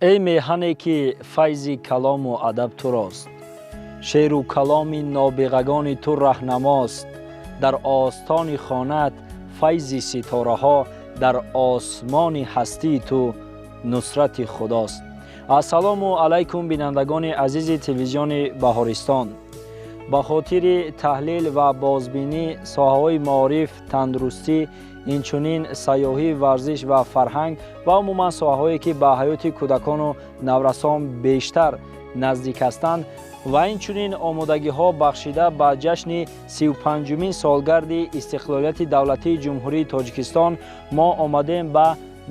Эй меҳане, ки файзи калому адаб турост, шеъру каломи нобиғагони ту раҳнамост, дар остони хонаат файзи ситораҳо, дар осмони ҳастии ту нусрати худост. Ассалому алайкум, бинандагони азизи телевизиони Баҳористон. Ба хотири таҳлил ва бозбинӣ соҳаҳои маориф, тандурустӣ, инчунин сайёҳӣ, варзиш ва фарҳанг ва умуман соҳаҳое, ки ба ҳаёти кӯдакону наврасон бештар наздик ҳастанд, ва инчунин омодагиҳо бахшида ба ҷашни 35-умин солгарди истиқлолияти давлатии Ҷумҳурии Тоҷикистон, мо омадем ба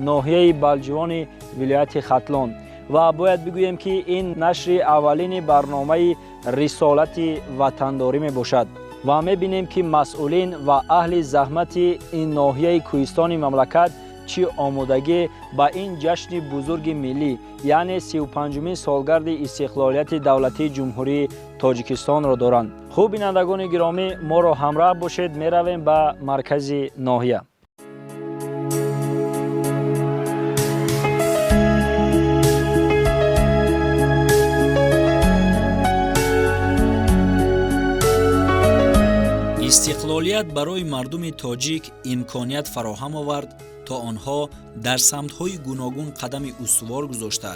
ноҳияи Балҷувони вилояти Хатлон. Ва бояд бигӯем, ки ин нашри аввалини барномаи рисолати ватандорӣ мебошад ва мебинем, ки масъулин ва аҳли заҳмати ин ноҳияи кӯҳистони мамлакат чӣ омодагӣ ба ин ҷашни бузурги миллӣ, яъне 35-умин солгарди истиқлолияти давлатии Ҷумҳурии Тоҷикистонро доранд. Хуб, бинандагони гиромӣ, моро ҳамроҳ бошед, меравем ба маркази ноҳия. Истиқлолият барои мардуми тоҷик имконият фароҳам овард, то онҳо дар самтҳои гуногун қадами устувор гузошта,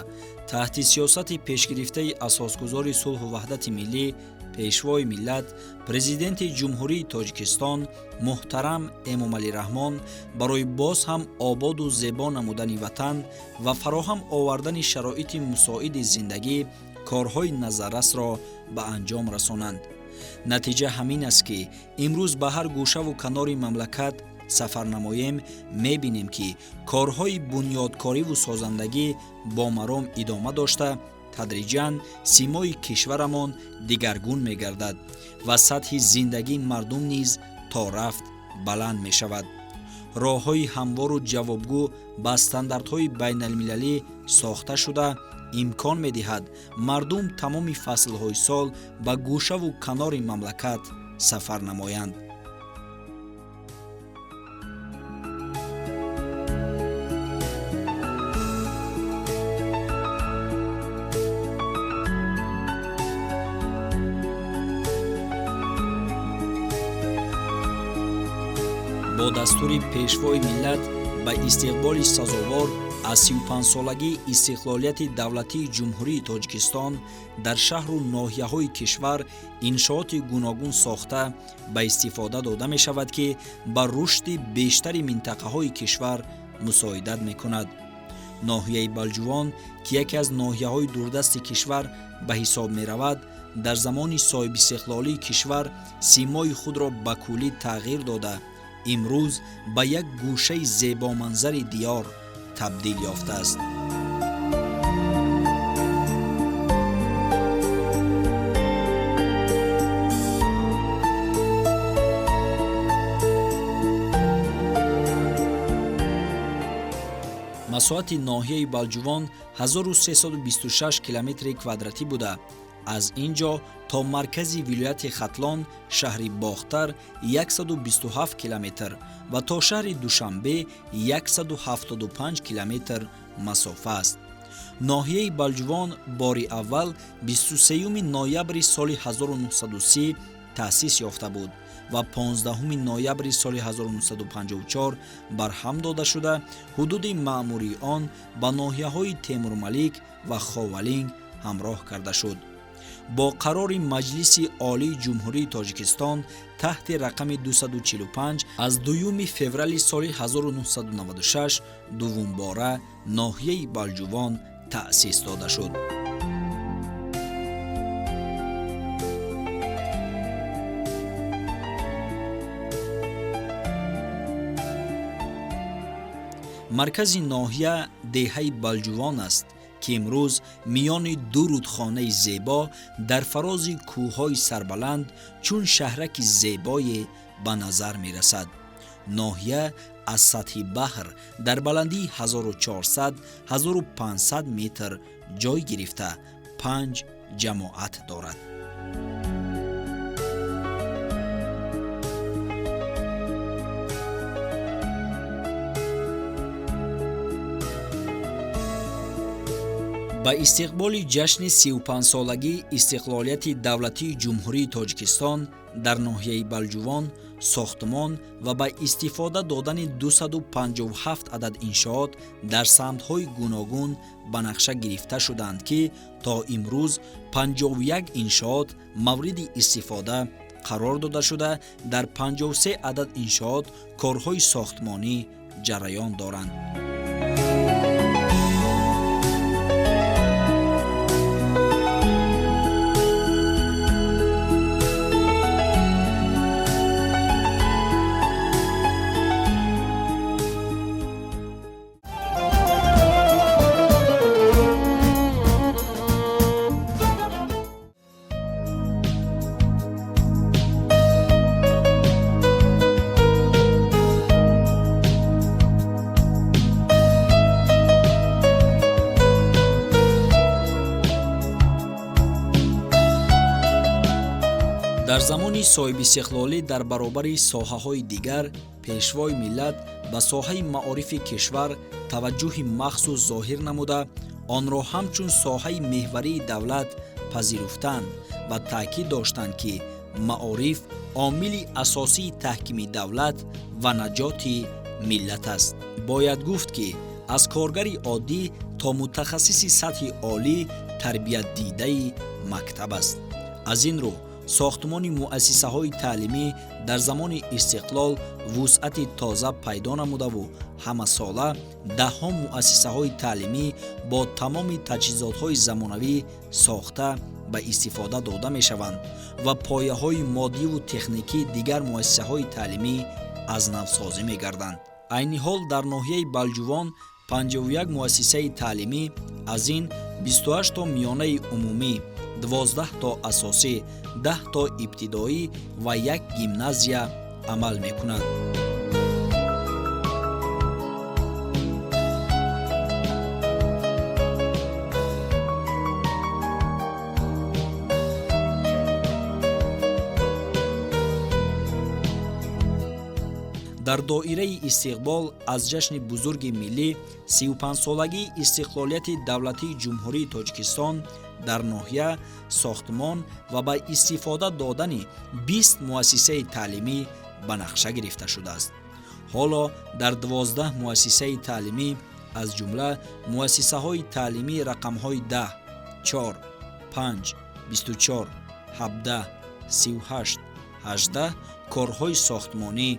таҳти сиёсати пешгирифтаи асосгузори сулҳу ваҳдати миллӣ, Пешвои миллат, Президенти Ҷумҳурии Тоҷикистон муҳтарам Эмомалӣ Раҳмон барои боз ҳам ободу зебо намудани ватан ва фароҳам овардани шароити мусоиди зиндагӣ корҳои назаррасро ба анҷом расонанд. Натиҷа ҳамин аст, ки имрӯз ба ҳар гӯшаву канори мамлакат сафар намоем, мебинем, ки корҳои бунёдкориву созандагӣ бо маром идома дошта, тадриҷан симои кишварамон дигаргун мегардад ва сатҳи зиндагии мардум низ то рафт баланд мешавад. Роҳҳои ҳамвору ҷавобгӯ ба стандартҳои байналмилалӣ сохта шуда, имкон медиҳад мардум тамоми фаслҳои сол ба гӯшаву канори мамлакат сафар намоянд. Бо дастури Пешвои миллат ба истиқболи сазовор аз 35-солагии истиқлолияти давлатии Ҷумҳурии Тоҷикистон дар шаҳру ноҳияҳои кишвар иншооти гуногун сохта ба истифода дода мешавад, ки ба рушди бештари минтақаҳои кишвар мусоидат мекунад. Ноҳияи Балҷувон, ки яке аз ноҳияҳои дурдасти кишвар ба ҳисоб меравад, дар замони соҳибистиқлолии кишвар симои худро ба куллӣ тағйир дода, имрӯз ба як гӯшаи зебоманзари диёр табдил ёфтааст. Масоҳати ноҳияи Балҷувон 1326 километри квадратӣ буда, аз ин ҷо то маркази вилояти Хатлон, шаҳри Бохтар, 127 километр ва то шаҳри Душанбе 175 километр масофа аст. Ноҳияи Балҷувон бори аввал 23 ноябри соли 1930 таъсис ёфта буд ва 15 ноябри соли 1954 барҳам дода шуда, ҳудуди маъмурии он ба ноҳияҳои Темурмалик ва Ховалинг ҳамроҳ карда шуд. Бо қарори Маҷлиси Олии Ҷумҳурии Тоҷикистон таҳти рақами 245 аз 2 феврали соли 1996 дуввумбора ноҳияи Балҷувон таъсис дода шуд. Маркази ноҳия деҳаи Балҷувон аст, ки имрӯз миёни ду рудхонаи зебо дар фарози кӯҳҳои сарбаланд чун шаҳраки зебое ба назар мерасад. Ноҳия аз сатҳи баҳр дар баландии 1400-1500 метр ҷой гирифта, панҷ ҷамоат дорад. Ба истиқболи ҷашни 35-солагии истиқлолияти давлатии Ҷумҳурии Тоҷикистон дар ноҳияи Балҷувон сохтмон ва ба истифода додани 257 адад иншоот дар самтҳои гуногун ба нақша гирифта шуданд, ки то имрӯз 51 иншоот мавриди истифода қарор дода шуда, дар 53 адад иншоот корҳои сохтмонӣ ҷараён доранд. Дар замони соҳибистиқлолӣ дар баробари соҳаҳои дигар пешвои миллат ба соҳаи маорифи кишвар таваҷҷӯҳи махсус зоҳир намуда, онро ҳамчун соҳаи меҳварии давлат пазируфтанд ва таъкид доштанд, ки маориф омили асосии таҳкими давлат ва наҷоти миллат аст. Бояд гуфт, ки аз коргари оддӣ то мутахассиси сатҳи олӣ тарбиятдидаи мактаб аст. Аз ин рӯ сохтмони муассисаҳои таълимӣ дар замони истиқлол вусъати тоза пайдо намудаву ҳамасола даҳҳо муассисаҳои таълимӣ бо тамоми таҷҳизотҳои замонавӣ сохта ба истифода дода мешаванд ва пояҳои моддиву техникии дигар муассисаҳои таълимӣ аз навсозӣ мегарданд. Айни ҳол дар ноҳияи Балҷувон 51 муассисаи таълимӣ, аз ин 28 то миёнаи умумӣ, 12 то асосӣ, 10 то ибтидоӣ ва як гимназия амал мекунад. Дар доираи истиқбол аз ҷашни бузурги миллӣ 35-солагии истиқлолияти давлатии Ҷумҳурии Тоҷикистон дар ноҳия сохтмон ва ба истифода додани 20 муассисаи таълимӣ ба нақша гирифта шудааст. Ҳоло дар 12 муассисаи таълимӣ, аз ҷумла муассисаҳои таълимии рақамҳои 10, 4, 5, 24, 17, 38, 18 корҳои сохтмонӣ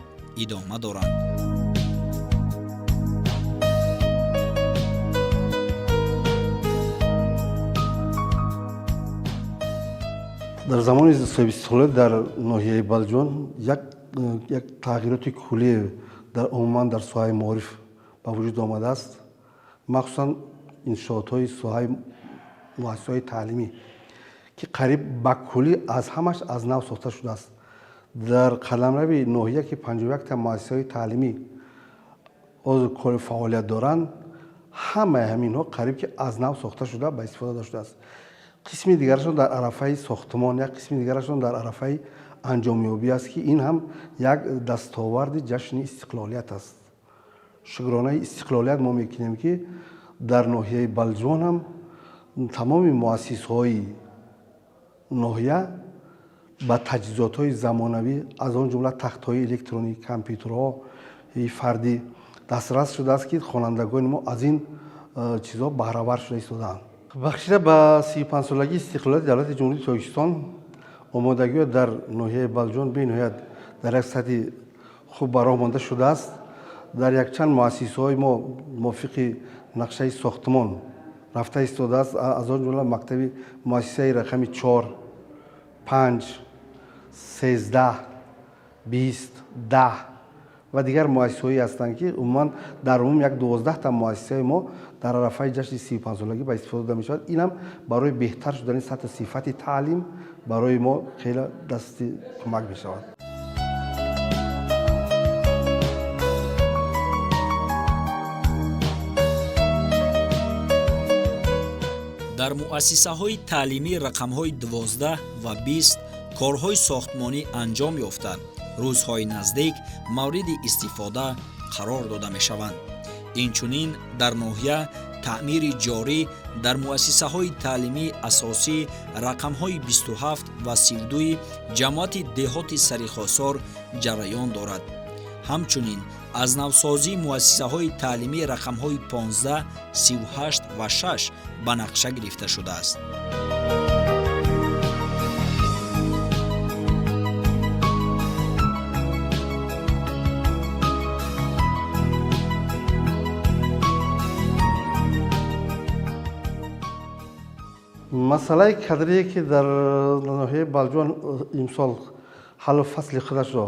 идома доранд. Дар замони соҳибистиқлолият дар ноҳияи Балҷувон як тағйироти куллӣ дар умуман дар соҳаи маориф ба вуҷуд омадааст, махсусан иншоотҳои соҳаи муассисаҳои таълимӣ, ки қариб ба куллӣ аз ҳамаш аз нав сохта шудааст. Дар қаламрави ноҳия, ки 51 та муассисаҳои таълимӣ ҳозир кори фаъолият доранд, ҳамаи ҳаминҳо қариб ки аз нав сохта шуда ба истифода дода шудааст. Қисми дигарашон дар арафаи сохтмон, як қисми дигарашон дар арафаи анҷомёбӣ аст, ки ин ҳам як дастоварди ҷашни истиқлолият аст. Шукронаи истиқлолият мо мекунем, ки дар ноҳияи Балҷувон ҳам тамоми муассисҳои ноҳия ба таҷҳизотҳои замонавӣ, аз он ҷумла тахтҳои электронӣ, компютерҳои фардӣ дастрас шудааст, ки хонандагони мо аз ин чизҳо баҳравар шуда истодаанд. Бахшида ба 35-солагии истиқлолияти давлати Ҷумҳурии Тоҷикистон омодагиҳо дар ноҳияи Балҷувон бениҳоят дар як сатҳи хуб ба роҳ монда шудааст. Дар якчанд муассисаҳои мо мувофиқи нақшаи сохтмон рафта истодааст, аз он ҷумла мактаби муассисаи рақами 4, 5, 13, 20, 10 ва дигар муассисаҳое ҳастанд, ки умуман дар умум як 12та муассисаи мо дар арафаи ҷашни 35-солагӣ ба истифода дода мешавад. Ин ҳам барои беҳтар шудани сатҳи сифати таълим барои мо хеле дасти кӯмак мешавад. Дар муассисаҳои таълимӣ рақамҳои 12 ва 20 корҳои сохтмонӣ анҷом ёфта, рӯзҳои наздик мавриди истифода қарор дода мешаванд. Инчунин дар ноҳия Таъмири ҷорӣ дар муассисаҳои таълимии асосӣ рақамҳои 27 ва 32 ҷамоати деҳоти Сарихосор ҷараён дорад. Ҳамчунин аз навсозии муассисаҳои таълимӣ рақамҳои 15, 38 ва 6 ба нақша гирифта шудааст. Масъалаи кадрие, ки дар ноҳияи Балҷувон имсол ҳаллу фасли худашро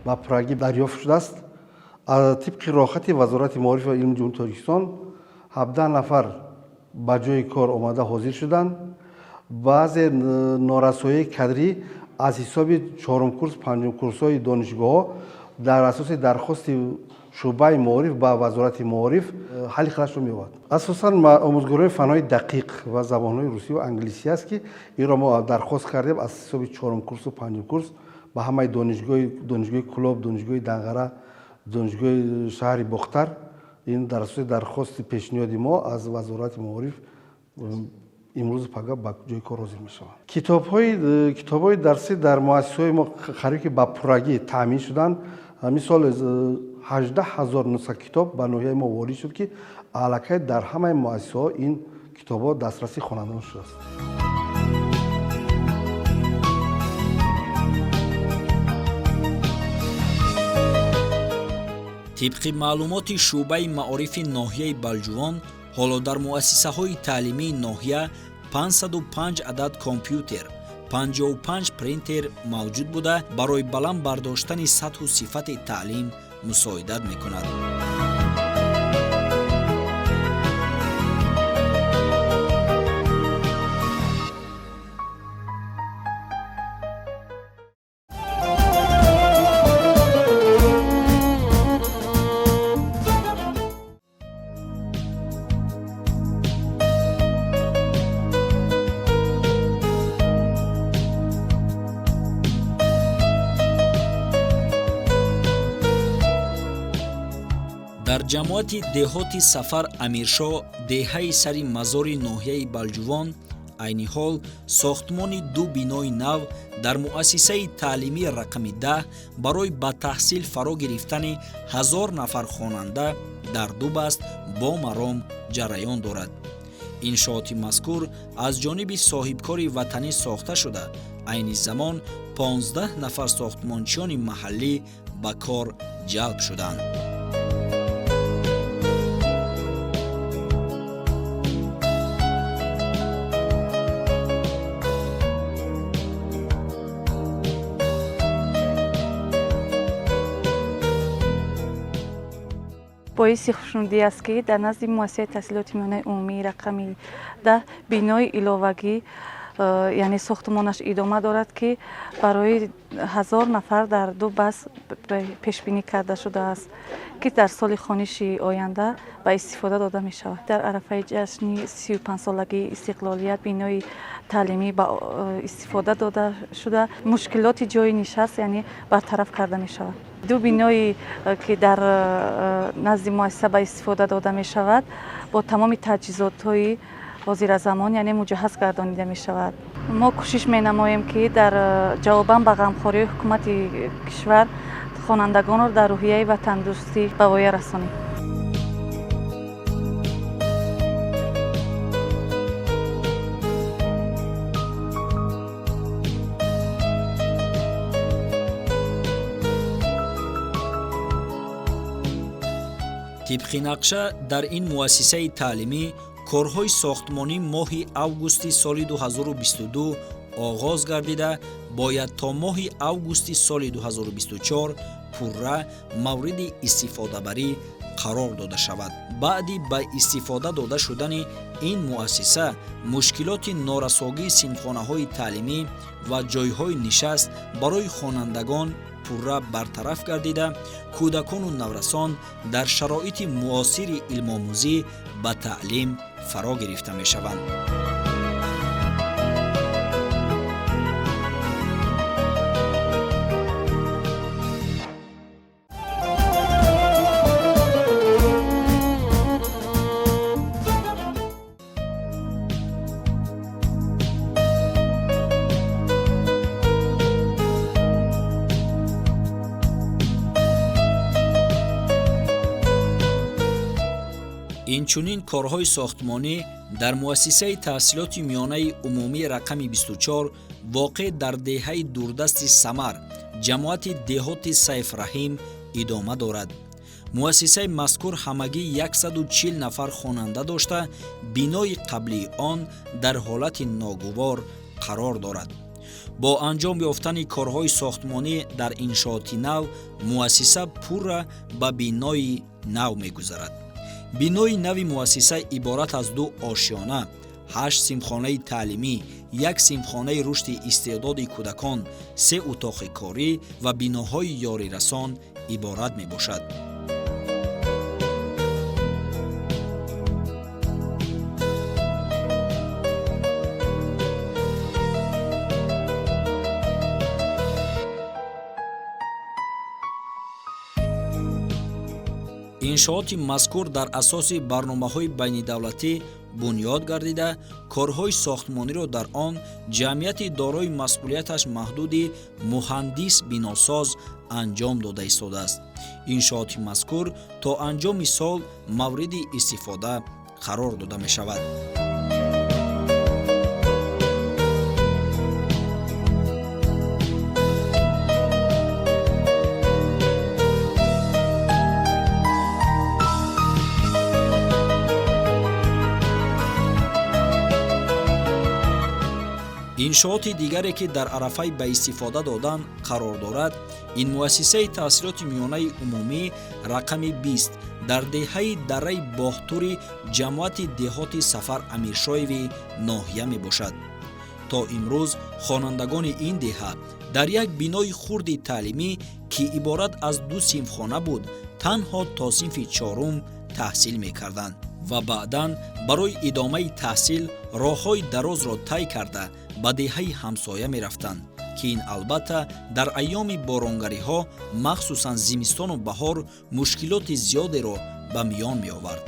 ба пуррагӣ дарёфт шудааст, тибқи роҳхати Вазорати маориф ва илми Ҷумҳурии Тоҷикистон 17 нафар ба ҷои кор омада ҳозир шуданд. Баъзе норасоии кадрӣ аз ҳисоби чорумкурс, панҷумкурсҳои донишгоҳҳо дар асоси дархости шӯъбаи маориф ба Вазорати маориф ҳалли худашро меёбад. Асосан омӯзгорони фанҳои дақиқ ва забонҳои русӣ ва англисӣ аст, ки инро мо дархост кардем аз ҳисоби чорумкурсу панҷумкурс ба ҳамаи донишгоҳи Кӯлоб, донишгоҳи Данғара, донишгоҳи шаҳри Бохтар. Ин дар асоси дархости пешниҳоди мо аз Вазорати маориф имрӯзу пага ба ҷои кор ҳозир мешаванд. Китобҳои дарсӣ дар муассисаҳои мо қариб ки ба пуррагӣ таъмин шуданд. Мисол, 18 000 нусха китоб ба ноҳияи мо ворид шуд, ки аллакай дар ҳамаи муассисаҳо ин китобҳо дастраси хонандагон шудааст. Тибқи маълумоти шӯъбаи маорифи ноҳияи Балҷувон, ҳоло дар муассисаҳои таълимии ноҳия 505 адад компютер, 55 принтер мавҷуд буда, барои баланд бардоштани сатҳу сифати таълим мусоидат мекунад. Дар ҷамоати деҳоти Сафар Амиршоҳ, деҳаи сари мазори ноҳияи Балҷувон, айни ҳол сохтмони ду бинои нав дар муассисаи таълимии рақами 10 барои ба таҳсил фаро гирифтани 1000 нафар хонанда дар ду баст бо маром ҷараён дорад. Иншооти мазкур аз ҷониби соҳибкори ватанӣ сохта шуда, айни замон 15 нафар сохтмончиёни маҳаллӣ ба кор ҷалб шуданд. Боиси хушнудӣ аст, ки дар назди муассисаи таҳсилоти миёнаи умумии рақами 10 бинои иловагӣ, яъне сохтмонаш идома дорад, ки барои 1000 нафар дар ду баст пешбинӣ карда шудааст, ки дар соли хониши оянда ба истифода дода мешавад. Дар арафаи ҷашни 35-солагии истиқлолият бинои таълимӣ ба истифода дода шуда, мушкилоти ҷойи нишаст, яъне бартараф карда мешавад. Ду биное, ки дар назди муассиса ба истифода дода мешавад, бо тамоми таҷҳизотҳои ҳозиразамон, яъне муҷаҳҳаз гардонида мешавад. Мо кӯшиш менамоем, ки дар ҷавобан ба ғамхориҳои ҳукумати кишвар хонандагонро дар рӯҳияи ватандӯстӣ ба воя расонем. Тибқи нақша, дар ин муассисаи таълимӣ корҳои сохтмонӣ моҳи августи соли 2022 оғоз гардида, бояд то моҳи августи соли 2024 пурра мавриди истифодабарӣ қарор дода шавад. Баъди ба истифода дода шудани ин муассиса мушкилоти норасогии синфхонаҳои таълимӣ ва ҷойҳои нишаст барои хонандагон пурра бартараф гардида, кӯдакону наврасон дар шароити муосири илмомӯзӣ ба таълим фаро гирифта мешаванд. Инчунин корҳои сохтмонӣ дар муассисаи таҳсилоти миёнаи умумӣ рақами 24 воқеъ дар деҳаи дурдасти Самар, ҷамоати деҳоти Сайфраҳим идома дорад. Муассисаи мазкур ҳамагӣ 140 нафар хонанда дошта, бинои қаблии он дар ҳолати ногувор қарор дорад. Бо анҷом ёфтани корҳои сохтмонӣ дар иншооти нав, муассиса пурра ба бинои нав мегузарад. Бинои нави муассиса иборат аз 2 ошёна, 8 синфхонаи таълимӣ, 1 синфхонаи рушди истеъдоди кӯдакон, 3 утоқи корӣ ва биноҳои ёрирасон иборат мебошад. Иншооти мазкур дар асоси барномаҳои байнидавлатӣ бунёд гардида, корҳои сохтмониро дар он ҷамъияти дорои масъулияташ маҳдуди муҳандис биносоз анҷом дода истодааст. Иншооти мазкур то анҷоми сол мавриди истифода қарор дода мешавад. Иншооти дигаре ки дар арафаи ба истифода додан қарор дорад, ин муассисаи таҳсилоти миёнаи умумӣ рақами 20 дар деҳаи дараи Боҳтури ҷамоати деҳоти Сафар Амиршоеви ноҳия мебошад. То имрӯз хонандагони ин деҳа дар як бинои хурди таълимӣ, ки иборат аз 2 синфхона буд, танҳо то синфи 4 таҳсил мекарданд ва баъдан барои идомаи таҳсил роҳҳои дарозро тай карда ба деҳаи ҳамсоя мерафтанд, ки ин албатта дар айёми боронгариҳо, махсусан зимистону баҳор, мушкилоти зиёдеро ба миён меовард.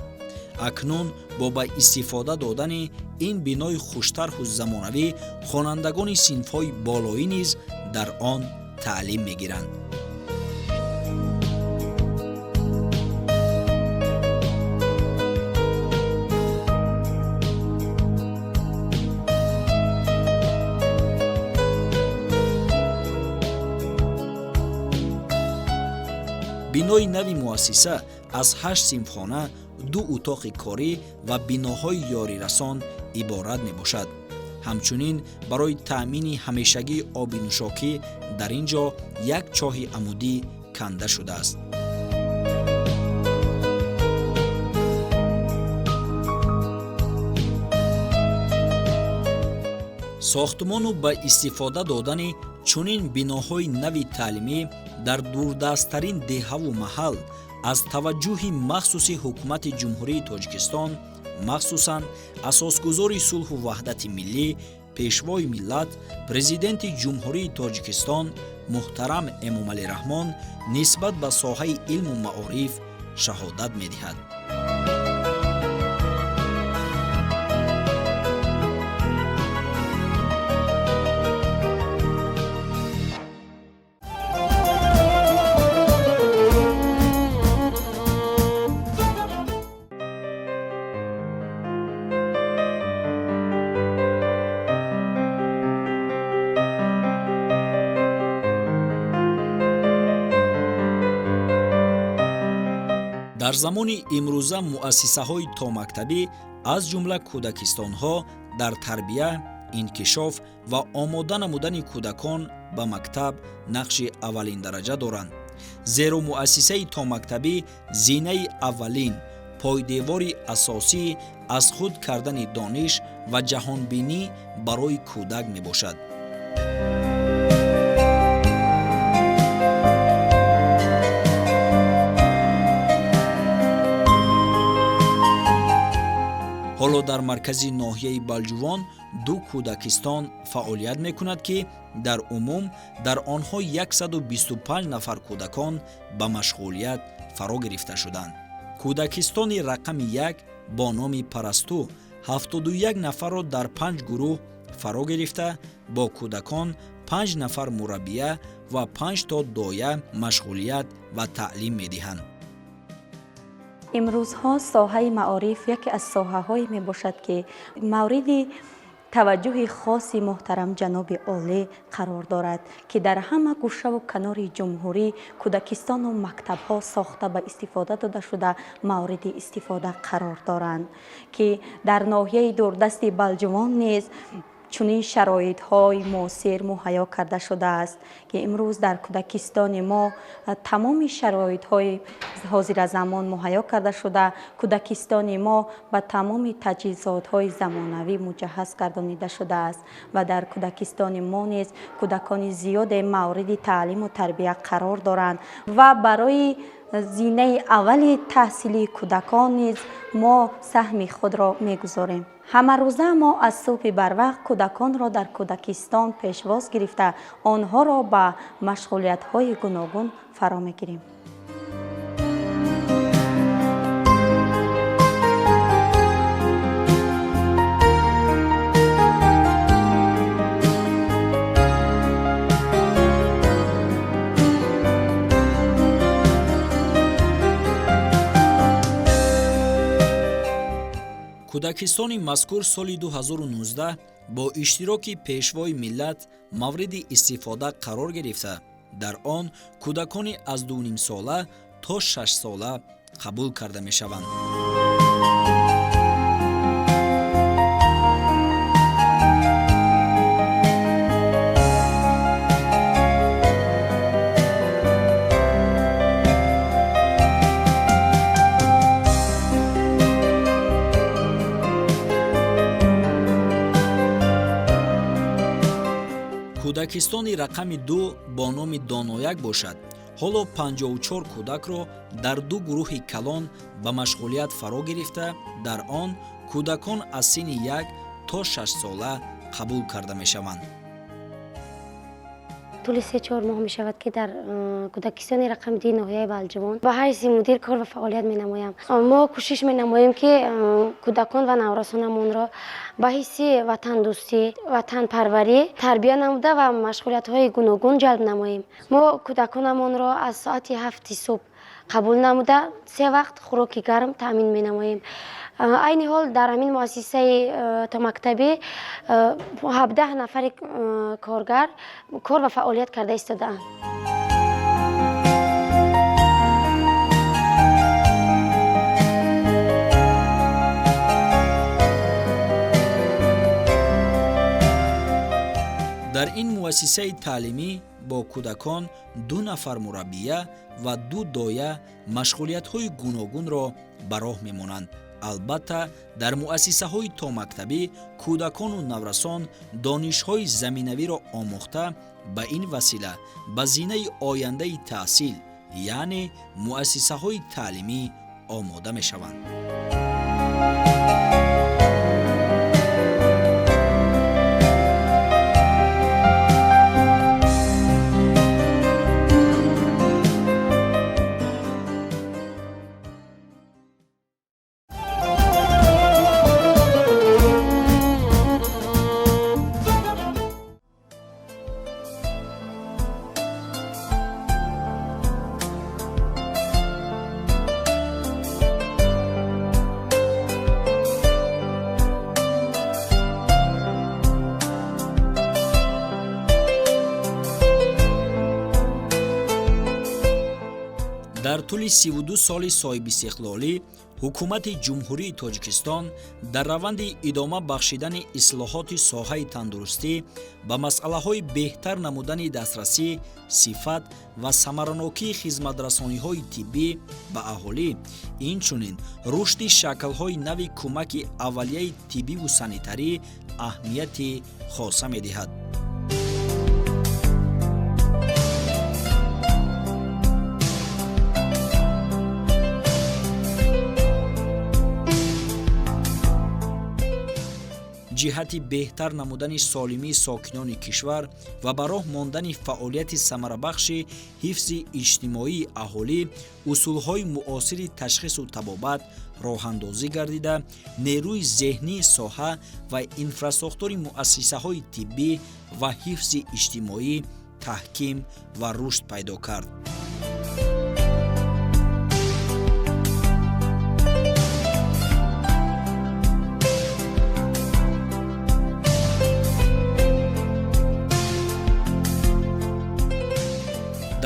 Акнун бо ба истифода додани ин бинои хуштарҳу замонавӣ хонандагони синфҳои болоӣ низ дар он таълим мегиранд. Бинои нави муассиса аз 8 синфхона, 2 утоқи корӣ ва биноҳои ёрирасон иборат мебошад. Ҳамчунин барои таъмини ҳамешагии оби нӯшокӣ дар ин ҷо як чоҳи амудӣ канда шудааст. Сохтмону ба истифода додани чунин биноҳои нави таълимӣ дар дурдасттарин деҳаву маҳал аз таваҷҷӯҳи махсуси ҳукумати Ҷумҳурии Тоҷикистон, махсусан асосгузори сулҳу ваҳдати миллӣ, пешвои миллат, президенти Ҷумҳурии Тоҷикистон муҳтарам Эмомалӣ Раҳмон нисбат ба соҳаи илму маориф шаҳодат медиҳад. Дар замони имрӯза муассисаҳои томактабӣ, аз ҷумла кӯдакистонҳо, дар тарбия, инкишоф ва омода намудани кӯдакон ба мактаб нақши аввалиндараҷа доранд. Зеро муассисаи томактабӣ зинаи аввалин, пойдевори асосӣ аз худ кардани дониш ва ҷаҳонбинӣ барои кӯдак мебошад. Ҳоло дар маркази ноҳияи Балҷувон 2 кӯдакистон фаъолият мекунад, ки дар умум дар онҳо 125 нафар кӯдакон ба машғулият фаро гирифта шуданд. Кӯдакистони рақами 1 бо номи Парасту 71 нафарро дар 5 гурӯҳ фаро гирифта, бо кӯдакон 5 нафар мураббия ва 5 то доя машғулият ва таълим медиҳанд. Имрӯзҳо соҳаи маориф яке аз соҳаҳое мебошад, ки мавриди таваҷҷӯҳи хоси муҳтарам ҷаноби олӣ қарор дорад, ки дар ҳама гӯшаву канори ҷумҳурӣ кӯдакистону мактабҳо сохта ба истифода дода шуда мавриди истифода қарор доранд, ки дар ноҳияи дурдасти Балҷувон низ чунин шароитҳои муосир муҳайё карда шудааст, ки имрӯз дар кӯдакистони мо тамоми шароитҳои ҳозиразамон муҳайё карда шуда, кӯдакистони мо ба тамоми таҷҳизотҳои замонавӣ муҷаҳҳаз гардонида шудааст ва дар кӯдакистони мо низ кӯдакони зиёде мавриди таълиму тарбия қарор доранд ва барои зинаи аввали таҳсили кӯдакон низ мо саҳми худро мегузорем. Ҳамарӯза мо аз субҳи барвақт кӯдаконро дар кӯдакистон пешвоз гирифта, онҳоро ба машғулиятҳои гуногун фаро мегирем. Кӯдакистони мазкур соли 2019 бо иштироки пешвои миллат мавриди истифода қарор гирифта, дар он кӯдакони аз 2,5 сола то 6 сола қабул карда мешаванд. Кӯдакистони рақами 2 бо номи Донояк бошад, ҳоло 54 кӯдакро дар ду гурӯҳи калон ба машғулият фаро гирифта, дар он кӯдакон аз синни 1 то 6 сола қабул карда мешаванд. Тӯли 3-4 моҳ мешавад, ки дар кӯдакистони рақами 2 ноҳияи Балҷувон ба ҳайси мудир кор ва фаъолият менамоям. Мо кӯшиш менамоем, ки кӯдакон ва наврасонамонро ба ҳисси ватандӯстӣ, ватанпарварӣ тарбия намуда ва машғулиятҳои гуногун ҷалб намоем. Мо кӯдаконамонро аз соати 7-и субҳ қабул намуда, се вақт хӯроки гарм таъмин менамоем. Айни ҳол дар ҳамин муассисаи томактабӣ 17 нафари коргар кор ва фаъолият карда истодаанд. Дар ин муассисаи таълимӣ бо кӯдакон ду нафар мураббия ва ду доя машғулиятҳои гуногунро ба роҳ мемонанд. Албатта, дар муассисаҳои томактабӣ кӯдакону наврасон донишҳои заминавиро омӯхта, ба ин васила ба зинаи ояндаи таҳсил, яъне муассисаҳои таълимӣ омода мешаванд. Дар тӯли 32 соли соҳибистиқлолӣ ҳукумати Ҷумҳурии Тоҷикистон дар раванди идома бахшидани ислоҳоти соҳаи тандурустӣ ба масъалаҳои беҳтар намудани дастрасӣ, сифат ва самаранокии хизматрасониҳои тиббӣ ба аҳолӣ, инчунин рушди шаклҳои нави кӯмаки аввалияи тиббиву санитарӣ аҳамияти хоса медиҳад. Ҷиҳати беҳтар намудани солимии сокинони кишвар ва ба роҳ мондани фаъолияти самарабахши ҳифзи иҷтимоии аҳолӣ усулҳои муосири ташхису табобат роҳандозӣ гардида, нерӯи зеҳнии соҳа ва инфрасохтори муассисаҳои тиббӣ ва ҳифзи иҷтимоӣ таҳким ва рушд пайдо кард.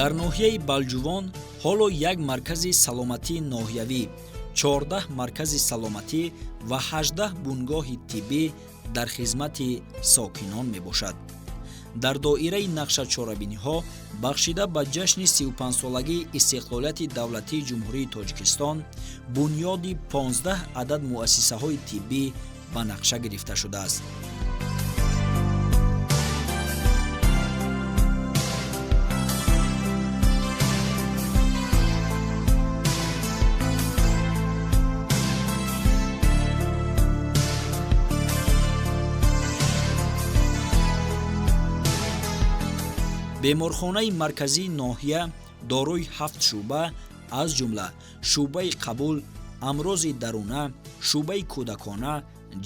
Дар ноҳияи Балҷувон ҳоло як маркази саломатии ноҳиявӣ, 14 маркази саломатӣ ва 18 бунгоҳи тиббӣ дар хизмати сокинон мебошад. Дар доираи нақшачорабиниҳо бахшида ба ҷашни 35-солагии истиқлолияти давлатии Ҷумҳурии Тоҷикистон бунёди 15 адад муассисаҳои тиббӣ ба нақша гирифта шудааст. Беморхонаи марказии ноҳия дорои 7 шӯъба, аз ҷумла шӯъбаи қабул, амрози даруна, шӯъбаи кӯдакона,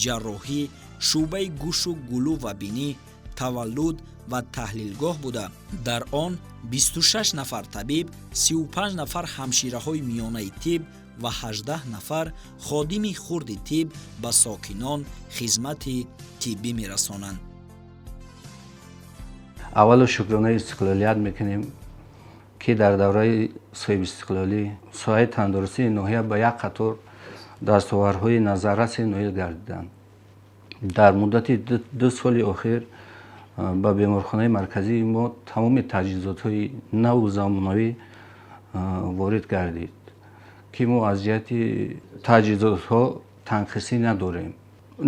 ҷарроҳӣ, шӯъбаи гӯшу гулӯ ва бинӣ, таваллуд ва таҳлилгоҳ буда, дар он 26 нафар табиб, 35 нафар ҳамшираҳои миёнаи тиб ва 18 нафар ходими хурди тиб ба сокинон хизмати тиббӣ мерасонанд. Аввалу шукронаи истиқлолият мекунем, ки дар давраи соҳибистиқлолӣ соҳаи тандурустии ноҳия ба як қатор дастовардҳои назаррасе ноил гардиданд. Дар муддати 2 соли охир ба беморхонаи марказии мо тамоми таҷҳизотҳои наву замонавӣ ворид гардид, ки мо аз ҷиҳати таҷҳизотҳо танқисӣ надорем.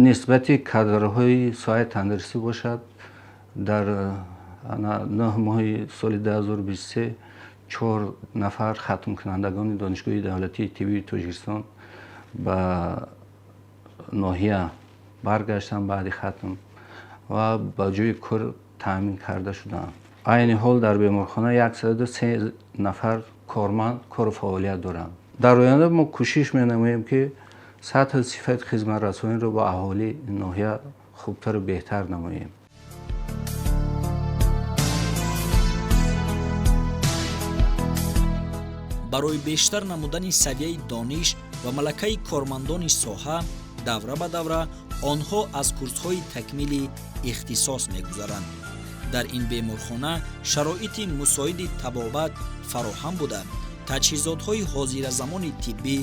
Нисбати кадрҳои соҳаи тандурустӣ бошад, дар 9 моҳи соли 2023 4 нафар хатмкунандагони Донишгоҳи давлатии тиббии Тоҷикистон ба ноҳия баргаштанд баъди хатм ва ба ҷои кор таъмин карда шуданд. Айни ҳол дар беморхона 103 нафар корманд кору фаъолият доранд. Дар оянда мо кӯшиш менамоем, ки сатҳу сифати хизматрасониро ба аҳолии ноҳия хубтару беҳтар намоем. Барои бештар намудани савияи дониш ва малакаи кормандони соҳа давра ба давра онҳо аз курсҳои такмили ихтисос мегузаранд. Дар ин беморхона шароити мусоиди табобат фароҳам буда, таҷҳизотҳои ҳозиразамони тиббӣ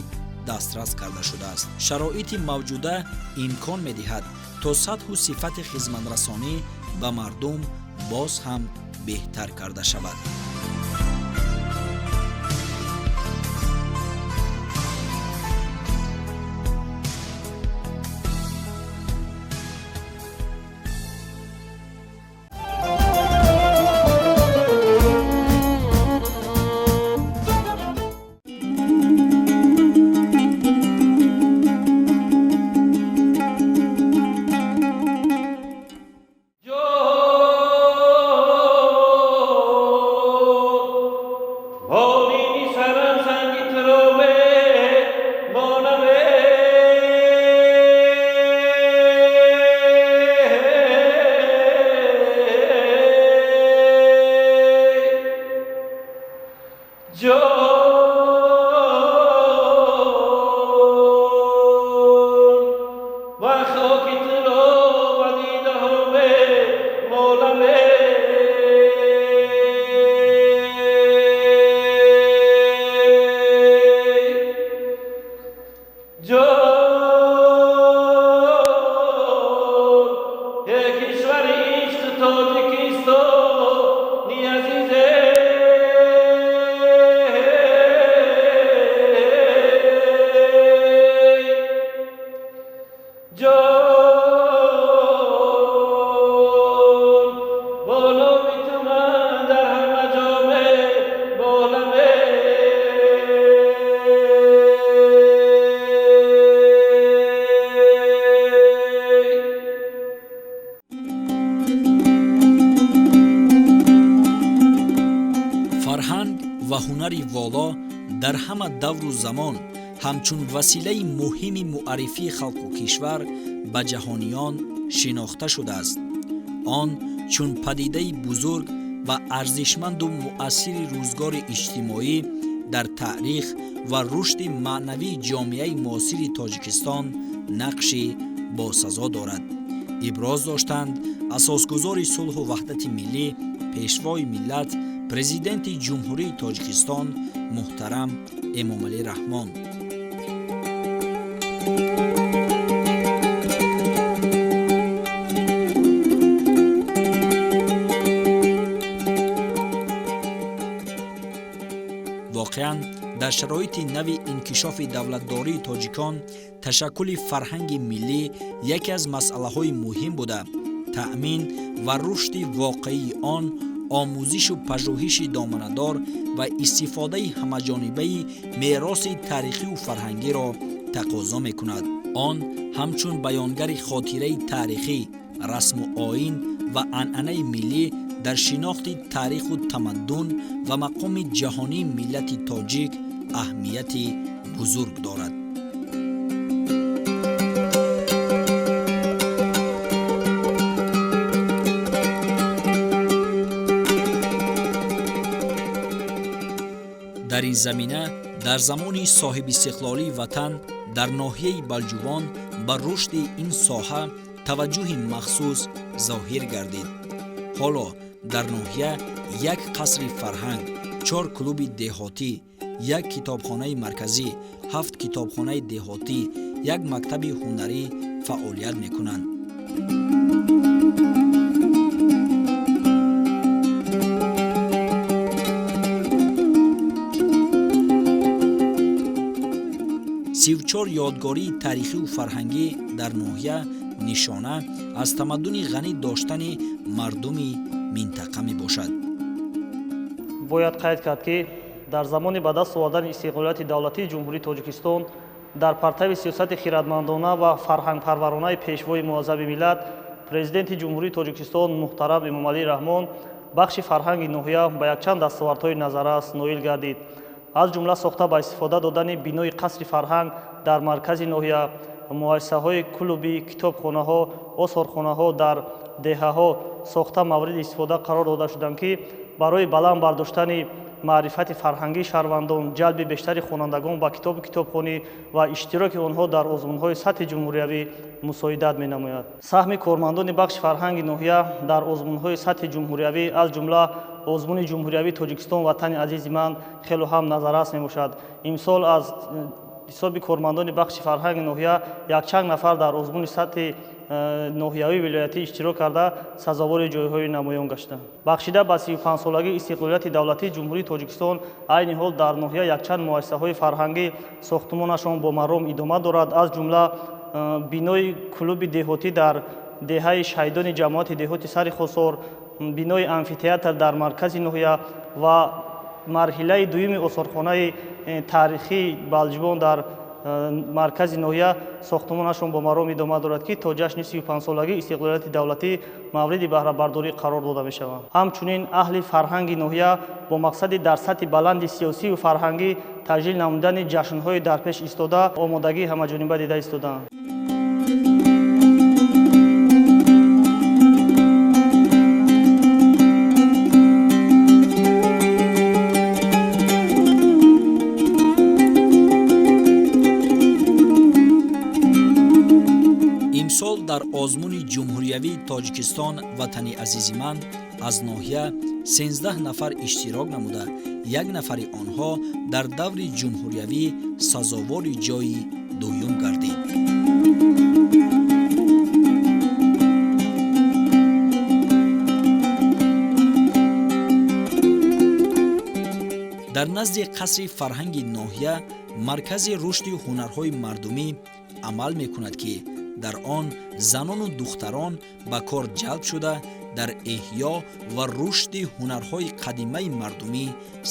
дастрас карда шудааст. Шароити мавҷуда имкон медиҳад, то сатҳу сифати хизматрасонӣ ба мардум боз ҳам беҳтар карда шавад. Дар ҳама давру замон ҳамчун василаи муҳими муаррифии халқу кишвар ба ҷаҳониён шинохта шудааст. Он чун падидаи бузург ва арзишманду муассири рӯзгори иҷтимоӣ дар таърих ва рушди маънавии ҷомеаи муосири Тоҷикистон нақши босазо дорад. Иброз доштанд асосгузори сулҳу ваҳдати миллӣ, пешвои миллат, Президенти Ҷумҳурии Тоҷикистон муҳтарам Эмомалӣ Раҳмон. Воқеан, дар шароити нави инкишофи давлатдории тоҷикон ташаккули фарҳанги миллӣ яке аз масъалаҳои муҳим буда, таъмин ва рушди воқеии он, омӯзишу пажӯҳиши доманадор ва истифодаи ҳамаҷонибаи мероси таърихию фарҳангиро тақозо мекунад. Он ҳамчун баёнгари хотираи таърихӣ, расму оин ва анъанаи миллӣ дар шинохти таъриху тамаддун ва мақоми ҷаҳонии миллати тоҷик аҳамияти бузург дорад. Дар ин замина дар замони соҳибистиқлолии ватан дар ноҳияи Балҷувон ба рушди ин соҳа таваҷҷӯҳи махсус зоҳир гардид. Ҳоло дар ноҳия як қасри фарҳанг, 4 клуби деҳотӣ, як китобхонаи марказӣ, 7 китобхонаи деҳотӣ, як мактаби ҳунарӣ фаъолият мекунанд. 34 ёдгории таърихию фарҳангӣ дар ноҳия нишона аз тамаддуни ғанӣ доштани мардуми минтақа мебошад. Бояд қайд кард, ки дар замони ба даст овардани истиқлолияти давлатии Ҷумҳурии Тоҷикистон дар партави сиёсати хирадмандона ва фарҳангпарваронаи пешвои муаззаби миллат, Президенти Ҷумҳурии Тоҷикистон муҳтарам Эмомалӣ Раҳмон, бахши фарҳанги ноҳия ба якчанд дастовардҳои назаррас ноил гардид. Аз ҷумла сохта ба истифода додани бинои қасри фарҳанг дар маркази ноҳия, муассисаҳои клубӣ, китобхонаҳо, осорхонаҳо дар деҳаҳо сохта мавриди истифода қарор дода шуданд, ки барои баланд бардоштани маърифати фарҳангии шаҳрвандон, ҷалби бештари хонандагон ба китобу китобхонӣ ва иштироки онҳо дар озмунҳои сатҳи ҷумҳуриявӣ мусоидат менамояд. Саҳми кормандони бахши фарҳанги ноҳия дар озмунҳои сатҳи ҷумҳуриявӣ, аз ҷумла озмуни ҷумҳуриявии Тоҷикистон Ватани азизи ман, хело ҳам назаррас мебошад. Имсол аз ҳисоби кормандони бахши фарҳанги ноҳия якчанд нафар дар озмуни сатҳи ноҳиявии вилоятӣ иштирок карда, сазовори ҷойҳои намоён гаштанд. Бахшида ба 35-солагии истиқлолияти давлатии Ҷумҳурии Тоҷикистон айни ҳол дар ноҳия якчанд муассисаҳои фарҳангӣ сохтумонашон бо маром идома дорад. Аз ҷумла бинои клуби деҳотӣ дар деҳаи Шаҳидони ҷамоати деҳоти Сари Хосор, бинои амфитеатр дар маркази ноҳия ва марҳилаи дуюми осорхонаи таърихии Балҷувон дар маркази ноҳия сохтумонашон бо маром идома дорад, ки то ҷашни 35-солагии истиқлолияти давлатӣ мавриди баҳрабардорӣ қарор дода мешаванд. Ҳамчунин аҳли фарҳанги ноҳия бо мақсади дар сатҳи баланди сиёсию фарҳангӣ таҷлил намудани ҷашнҳои дарпеш истода омодагии ҳамаҷониба дида истодаанд. Имсол дар озмуни ҷумҳуриявии Тоҷикистон Ватани азизи ман аз ноҳия 13 нафар иштирок намуда, як нафари онҳо дар даври ҷумҳуриявӣ сазовори ҷойи дуюм гардид. Дар назди қасри фарҳанги ноҳия маркази рушди ҳунарҳои мардумӣ амал мекунад, ки дар он занону духтарон ба кор ҷалб шуда, дар эҳё ва рушди ҳунарҳои қадимаи мардумӣ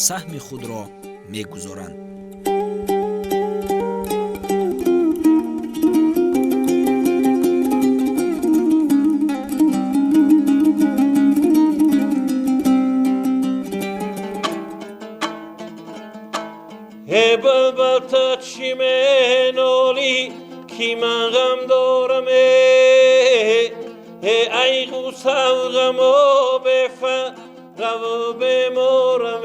саҳми худро мегузоранд. Ки ман ғам дорам, ай ғусав ғамо бефараву беморам.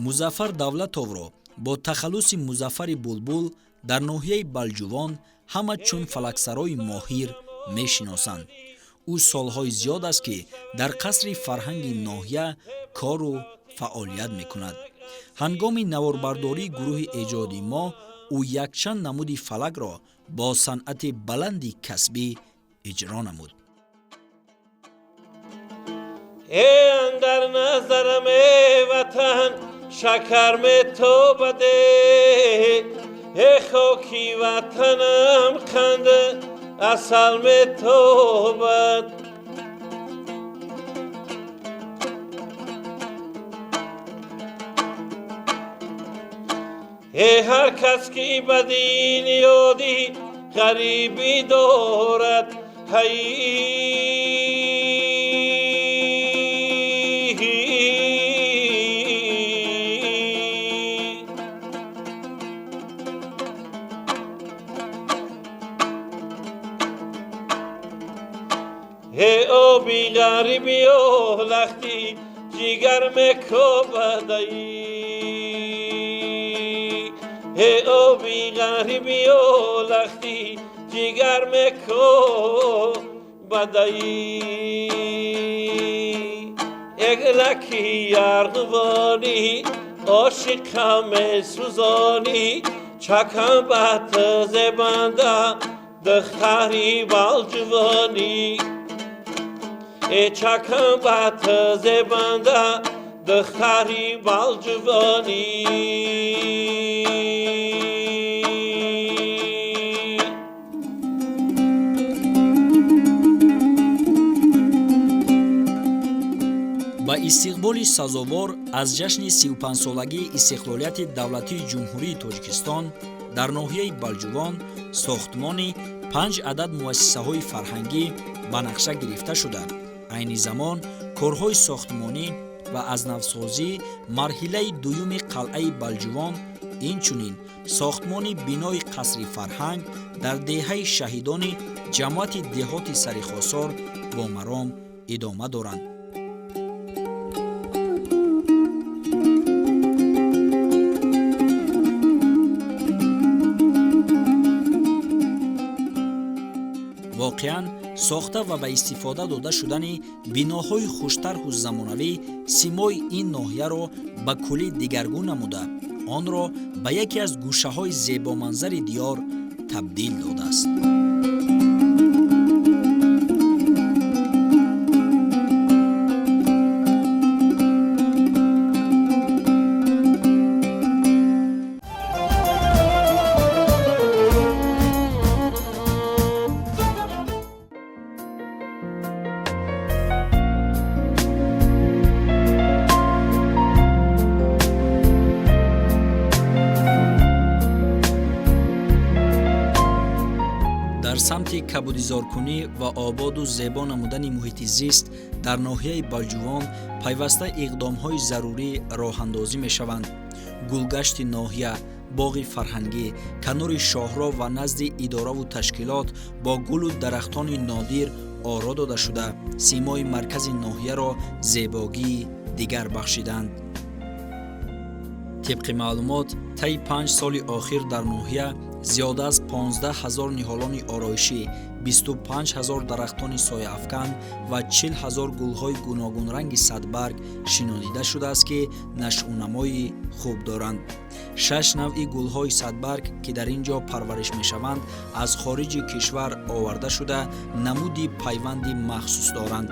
Музаффар Давлатовро бо тахаллуси Музаффари Булбул дар ноҳияи Балҷувон ҳама чун фалаксарои моҳир мешиносанд. Ӯ солҳои зиёд аст, ки дар қасри фарҳанги ноҳия кору фаъолият мекунад. Ҳангоми наворбардории гурӯҳи эҷодии мо ӯ якчанд намуди фалакро бо санъати баланди касбӣ иҷро намуд. Андар назарам ватан шакар метобаде, э хоки ватанам қанд асал метобад. Э ҳар кас ки ба дин ёди ғарибӣ дорад, ҳай оби ғарибиё лахти ҷигар мекобадаи, оби ғарибиё лахти ҷигар мекобадаи. Як лаки ярғувонӣ ошиқам месӯзонӣ, чакам ба ту зебанда духтари балҷувонӣ, чакам ба ту зебанда духтари балҷувонӣ. Ба истиқболи сазовор аз ҷашни 35-солагии истиқлолияти давлатии Ҷумҳурии Тоҷикистон дар ноҳияи Балҷувон сохтмони 5 адад муассисаҳои фарҳангӣ ба нақша гирифта шуда, айни замон корҳои сохтмонӣ ва аз навсозии марҳилаи дуюми қалъаи Балҷувон, инчунин сохтмони бинои қасри фарҳанг дар деҳаи шаҳидони ҷамоати деҳоти Сарихосор бо маром идома доранд. Воқеан, сохта ва ба истифода дода шудани биноҳои хуштарҳу замонавӣ симои ин ноҳияро ба куллӣ дигаргун намуда, онро ба яке аз гӯшаҳои зебоманзари диёр табдил додааст. Дар самти кабудизоркунӣ ва ободу зебо намудани муҳити зист дар ноҳияи Балҷувон пайваста иқдомҳои зарурӣ роҳандозӣ мешаванд. Гулгашти ноҳия, боғи фарҳангӣ, канори шоҳроҳ ва назди идораву ташкилот бо гулу дарахтони нодир оро дода шуда, симои маркази ноҳияро зебогии дигар бахшиданд. Тибқи маълумот, таи 5 соли охир дар ноҳия зиёда аз 15 ҳазор ниҳолони ороишӣ, 25 ҳазор дарахтони сояафкан ва 40 ҳазор гулҳои гуногунранги садбарг шинонида шудааст, ки нашъунамои хуб доранд. 6 навъи гулҳои садбарг, ки дар ин ҷо парвариш мешаванд, аз хориҷи кишвар оварда шуда, намуди пайванди махсус доранд.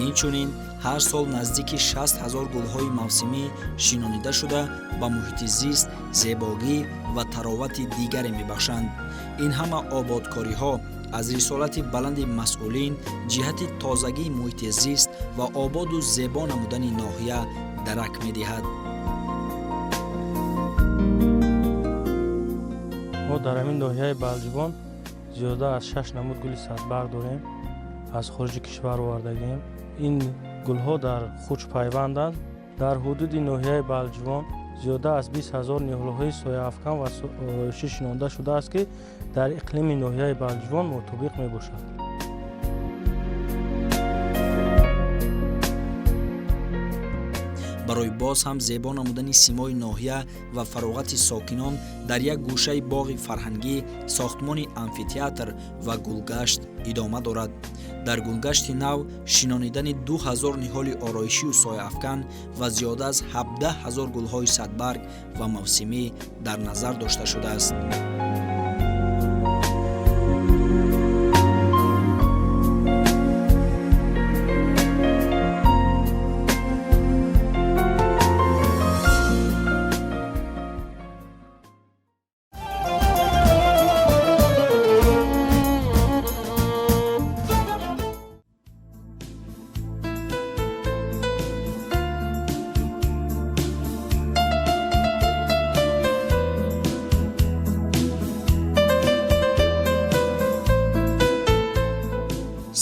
Инчунин ҳар сол наздики 60 ҳазор гулҳои мавсимӣ шинонида шуда, ба муҳити зист зебогӣ ва таровати дигаре мебахшанд. Ин ҳама ободкориҳо аз рисолати баланди масъулин ҷиҳати тозагии муҳити зист ва ободу зебо намудани ноҳия дарак медиҳад. Мо дар ҳамин ноҳияи Балҷувон зиёда аз 6 намуд гули садбарг дорем, аз хориҷи кишвар овардагием. Ин гулҳо дар хуч пайванданд. Дар ҳудуди ноҳияи Балҷувон зиёда аз 20 ҳазор ниҳолҳои сояафкан ва ороишӣ шинонда шудааст, ки дар иқлими ноҳияи Балҷувон мутобиқ мебошад. Барои боз ҳам зебо намудани симои ноҳия ва фароғати сокинон дар як гӯшаи боғи фарҳангӣ сохтмони амфитеатр ва гулгашт идома дорад. Дар гулгашти нав шинонидани 2000 ниҳоли ороишию сояафкан ва зиёда аз 17 000 гулҳои садбарг ва мавсимӣ дар назар дошта шудааст.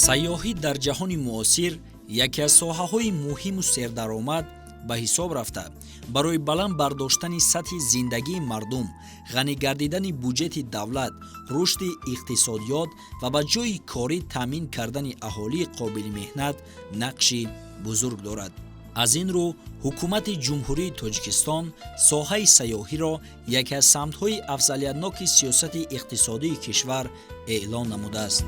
Сайёҳӣ дар ҷаҳони муосир яке аз соҳаҳои муҳиму сердаромад ба ҳисоб рафта, барои баланд бардоштани сатҳи зиндагии мардум, ғанӣ гардидани буҷети давлат, рушди иқтисодиёт ва ба ҷойи корӣ таъмин кардани аҳолии қобили меҳнат нақши бузург дорад. Аз ин рӯ ҳукумати Ҷумҳурии Тоҷикистон соҳаи сайёҳиро яке аз самтҳои афзалиятноки сиёсати иқтисодии кишвар эълон намудааст.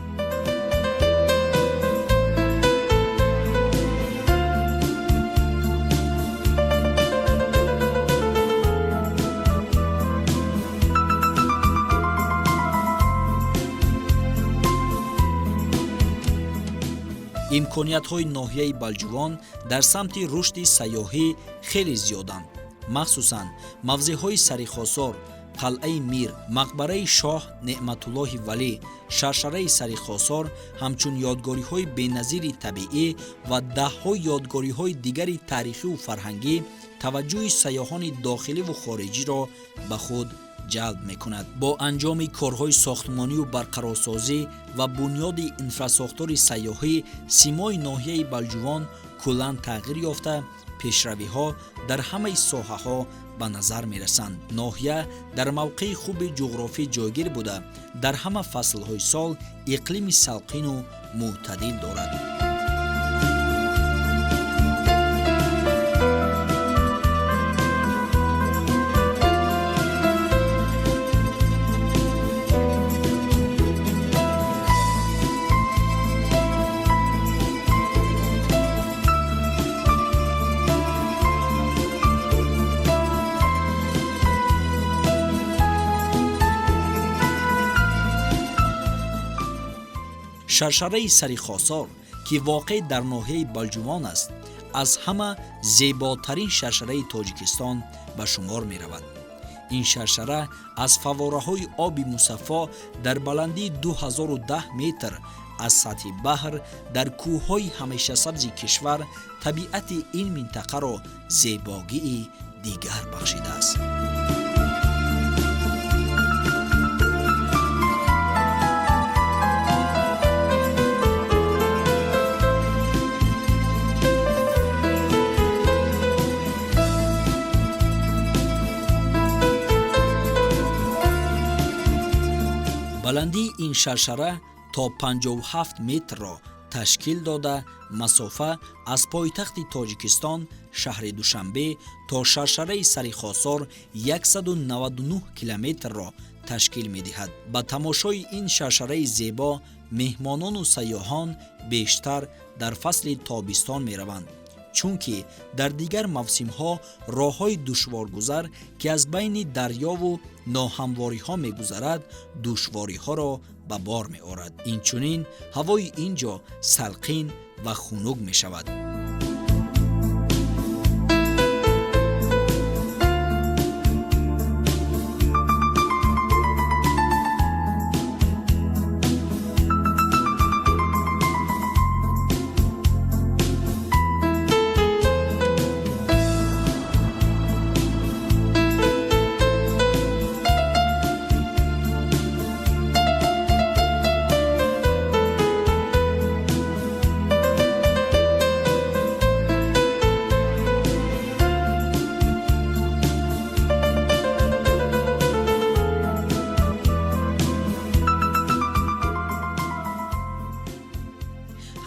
Имкониятҳои ноҳияи Балҷувон дар самти рушди сайёҳӣ хеле зиёданд. Махсусан мавзеъҳои Сарихосор, қалъаи Мир, мақбараи шоҳ Неъматуллоҳи Валӣ, шаршараи Сарихосор ҳамчун ёдгориҳои беназири табиӣ ва даҳҳо ёдгориҳои дигари таърихиву фарҳангӣ таваҷҷӯҳи сайёҳони дохиливу хориҷиро ба худ ҷалб мекунад. Бо анҷоми корҳои сохтмонию барқарорсозӣ ва бунёди инфрасохтори сайёҳӣ симои ноҳияи Балҷувон куллан тағйир ёфта, пешравиҳо дар ҳамаи соҳаҳо ба назар мерасанд. Ноҳия дар мавқеи хуби ҷуғрофӣ ҷойгир буда, дар ҳама фаслҳои сол иқлими салқину мӯътадил дорад. Шаршараи Сарихосор, ки воқеъ дар ноҳияи Балҷувон аст, аз ҳама зеботарин шаршараи Тоҷикистон ба шумор меравад. Ин шаршара аз фаввораҳои оби мусаффо дар баландии 2010 метр аз сатҳи баҳр дар кӯҳҳои ҳамешасабзи кишвар табиати ин минтақаро зебогии дигар бахшидааст. Баландии ин шаршара то 57 метрро ташкил дода, масофа аз пойтахти Тоҷикистон шаҳри Душанбе то шаршараи Сарихосор 199 километрро ташкил медиҳад. Ба тамошои ин шаршараи зебо меҳмонону сайёҳон бештар дар фасли тобистон мераванд, чунки дар дигар мавсимҳо роҳҳои душворгузар, ки аз байни дарёву ноҳамвориҳо мегузарад, душвориҳоро ба бор меорад. Инчунин ҳавои ин ҷо салқин ва хунук мешавад.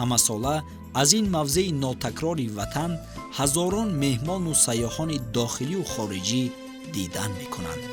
Ҳамасола аз ин мавзеи нотакрори ватан Ҳазорон меҳмону сайёҳони дохилию хориҷӣ дидан мекунанд.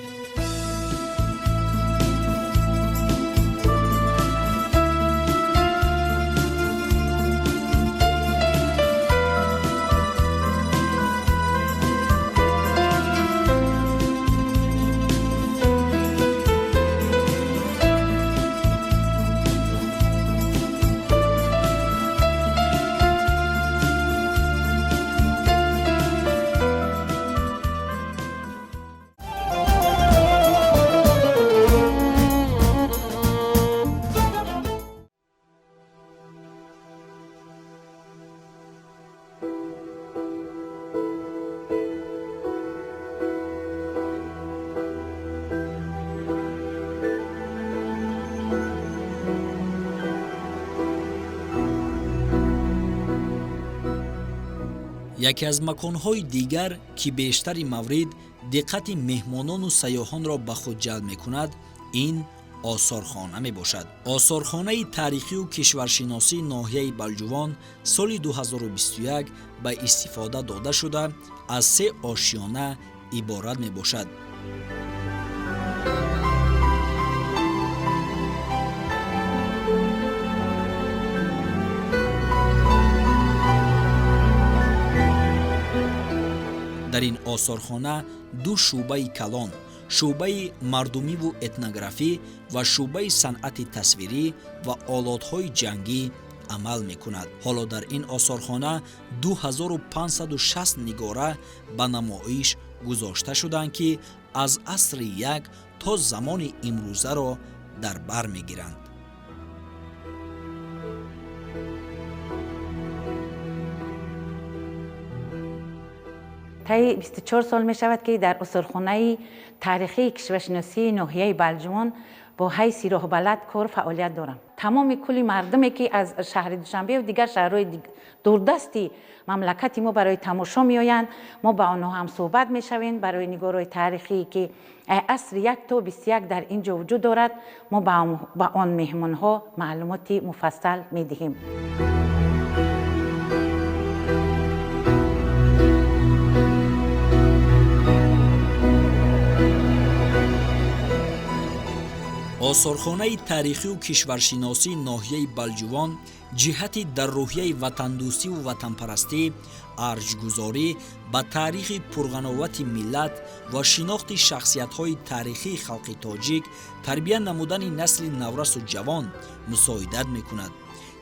Яке аз маконҳои дигар, ки бештари маврид диққати меҳмонону сайёҳонро ба худ ҷалб мекунад, ин осорхона мебошад. Осорхонаи таърихию кишваршиносии ноҳияи Балҷувон соли 2021 ба истифода дода шуда, аз се ошёна иборат мебошад. Дар ин осорхона ду шӯъбаи калон, шӯъбаи мардумиву этнографӣ ва шӯъбаи санъати тасвирӣ ва олотҳои ҷангӣ амал мекунад. Ҳоло дар ин осорхона 2560 нигора ба намоиш гузошта шудаанд, ки аз асри як то замони имрӯзаро дар бар мегиранд. Таи 24 сол мешавад, ки дар осорхонаи таърихии кишваршиносии ноҳияи Балҷувон бо ҳайси роҳбалад кор фаъолият дорам. Тамоми кулли мардуме, ки аз шаҳри Душанбе ва дигар шаҳрҳои дурдасти мамлакати мо барои тамошо меоянд, мо ба онҳо ҳам суҳбат мешавем барои нигоҳҳои таърихие, ки асри 1 то 21 дар ин ҷо вуҷуд дорад. Мо ба он меҳмонҳо маълумоти муфассал медиҳем. Осорхонаи таърихию кишваршиносии ноҳияи Балҷувон ҷиҳати дар рӯҳияи ватандӯстиву ватанпарастӣ, арҷгузорӣ ба таърихи пурғановати миллат ва шинохти шахсиятҳои таърихии халқи тоҷик, тарбия намудани насли наврасу ҷавон мусоидат мекунад.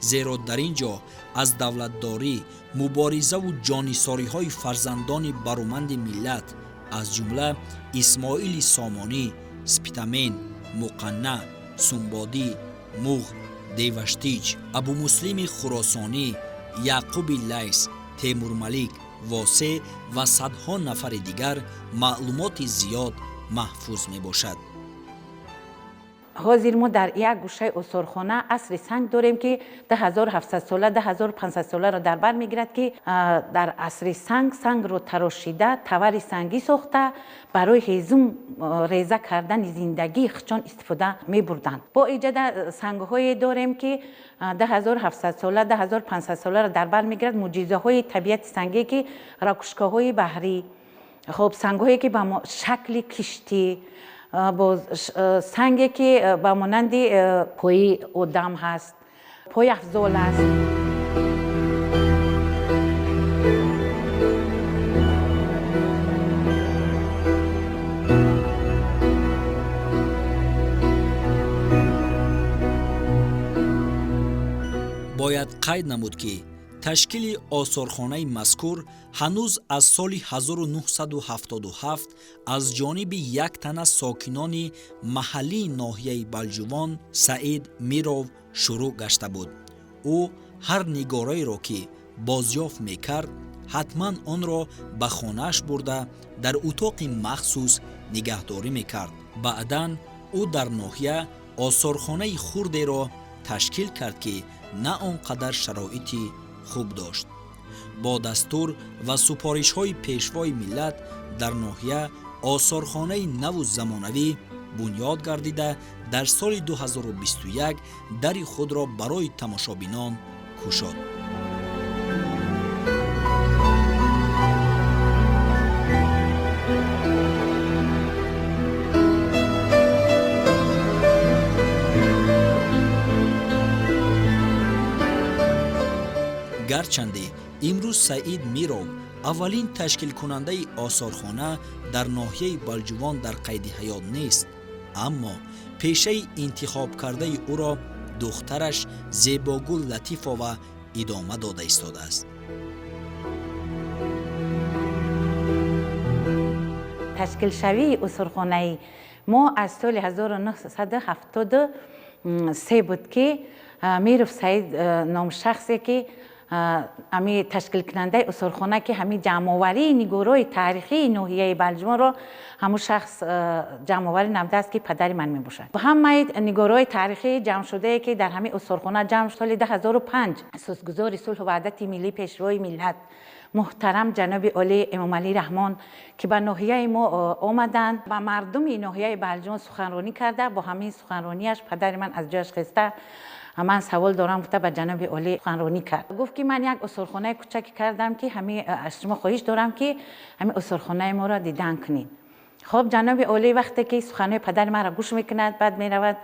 Зеро дар ин ҷо аз давлатдорӣ, муборизаву ҷонисориҳои фарзандони бароманди миллат, аз ҷумла Исмоили Сомонӣ, Спитамен, Муқанна, Сумбодӣ, Муғ, Деваштич, Абумуслими Хуросонӣ, Яъқуби Лайс, Темурмалик, Восеъ ва садҳо нафари дигар маълумоти зиёд маҳфуз мебошад. Ҳозир мо дар як гӯшаи осорхона асри санг дорем, ки 2700 сола, 2500 соларо дар бар мегирад, ки дар асри санг сангро тарошида, тавари сангӣ сохта, барои ҳезум реза кардани зиндагии хичон истифода мебурданд. Бо иҷода сангҳое дорем, ки 2700 сола, 2500 соларо дар бар мегирад, мӯъҷизаҳои табиати сангие, ки ракушкаҳои баҳрӣ, хоб сангҳое, ки ба шакли киштӣ, боз санге, ки ба монанди пои одам ҳаст, пойафзол аст. Бояд қайд намуд, ки ташкили осорхонаи мазкур ҳанӯз аз соли 1977 аз ҷониби як тана сокинони маҳаллии ноҳияи Балҷувон Саид Миров шурӯъ гашта буд. Ӯ ҳар нигораеро, ки бозёфт мекард, ҳатман онро ба хонааш бурда, дар утоқи махсус нигаҳдорӣ мекард. Баъдан ӯ дар ноҳия осорхонаи хурдеро ташкил кард, ки на он қадар шароити хуб дошт. Бо дастур ва супоришҳои пешвои миллат дар ноҳия осорхонаи наву замонавӣ бунёд гардида, дар соли 2021 дари худро барои тамошобинон кушод. Гарчанде имрӯз Саид Миров, аввалин ташкилкунандаи осорхона дар ноҳияи Балҷувон, дар қайди ҳаёт нест, аммо пешаи интихобкардаи ӯро духтараш Зебогул Латифова идома дода истодааст. Ташкилшавии осорхонаи мо аз соли 1973 буд, ки Миров Саид ном шахсе, ки ҳами ташкилкунандаи осорхона, ки ҳами ҷамъоварии нигоҳҳои таърихии ноҳияи Балҷувонро ҳамун шахс ҷамъоварӣ намудааст, ки падари ман мебошад. Ҳамаи нигоҳҳои таърихии ҷамъшудае, ки дар ҳамин осорхона ҷамъ, соли 2005 асосгузори сулҳу ваҳдати миллӣ, Пешвои миллат, муҳтарам ҷаноби олӣ Эмомалӣ Раҳмон, ки ба ноҳияи мо омаданд, ба мардуми ноҳияи Балҷувон суханронӣ карда, бо ҳамин суханронияш падари ман аз ҷояш хеста, ман савол дорам гуфта, ба ҷаноби олӣ суханронӣ кард. Гуфт, ки ман як осорхонаи кӯчаке кардам, ки ҳами аз шумо хоҳиш дорам, ки ҳами осорхонаи моро дидан кунед. Хоб, ҷаноби олӣ вақте ки суханҳои падари маро гӯш мекунад, баъд меравад,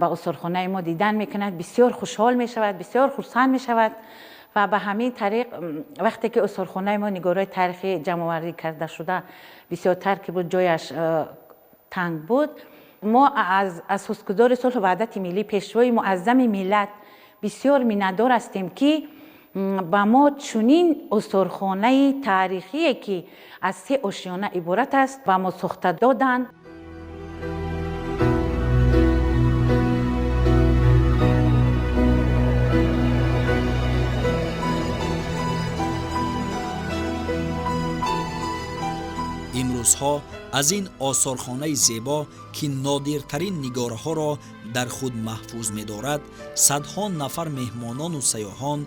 ба осорхонаи мо дидан мекунад, бисёр хушҳол мешавад, бисёр хурсанд мешавад. Ва ба ҳамин тариқ, вақте ки осорхонаи мо нигоҳҳои таърихӣ ҷамъоварӣ карда шуда бисёртар ки буд, ҷояш танг буд, мо аз асосгузори сулҳу ваҳдати миллӣ, Пешвои муаззами миллат бисёр миннатдор ҳастем, ки ба мо чунин осорхонаи таърихие, ки аз се ошёна иборат аст, ба мо сохта доданд. Имрӯзҳо аз ин осорхонаи зебо, ки нодиртарин нигораҳоро дар худ маҳфуз медорад, садҳо нафар меҳмонону сайёҳон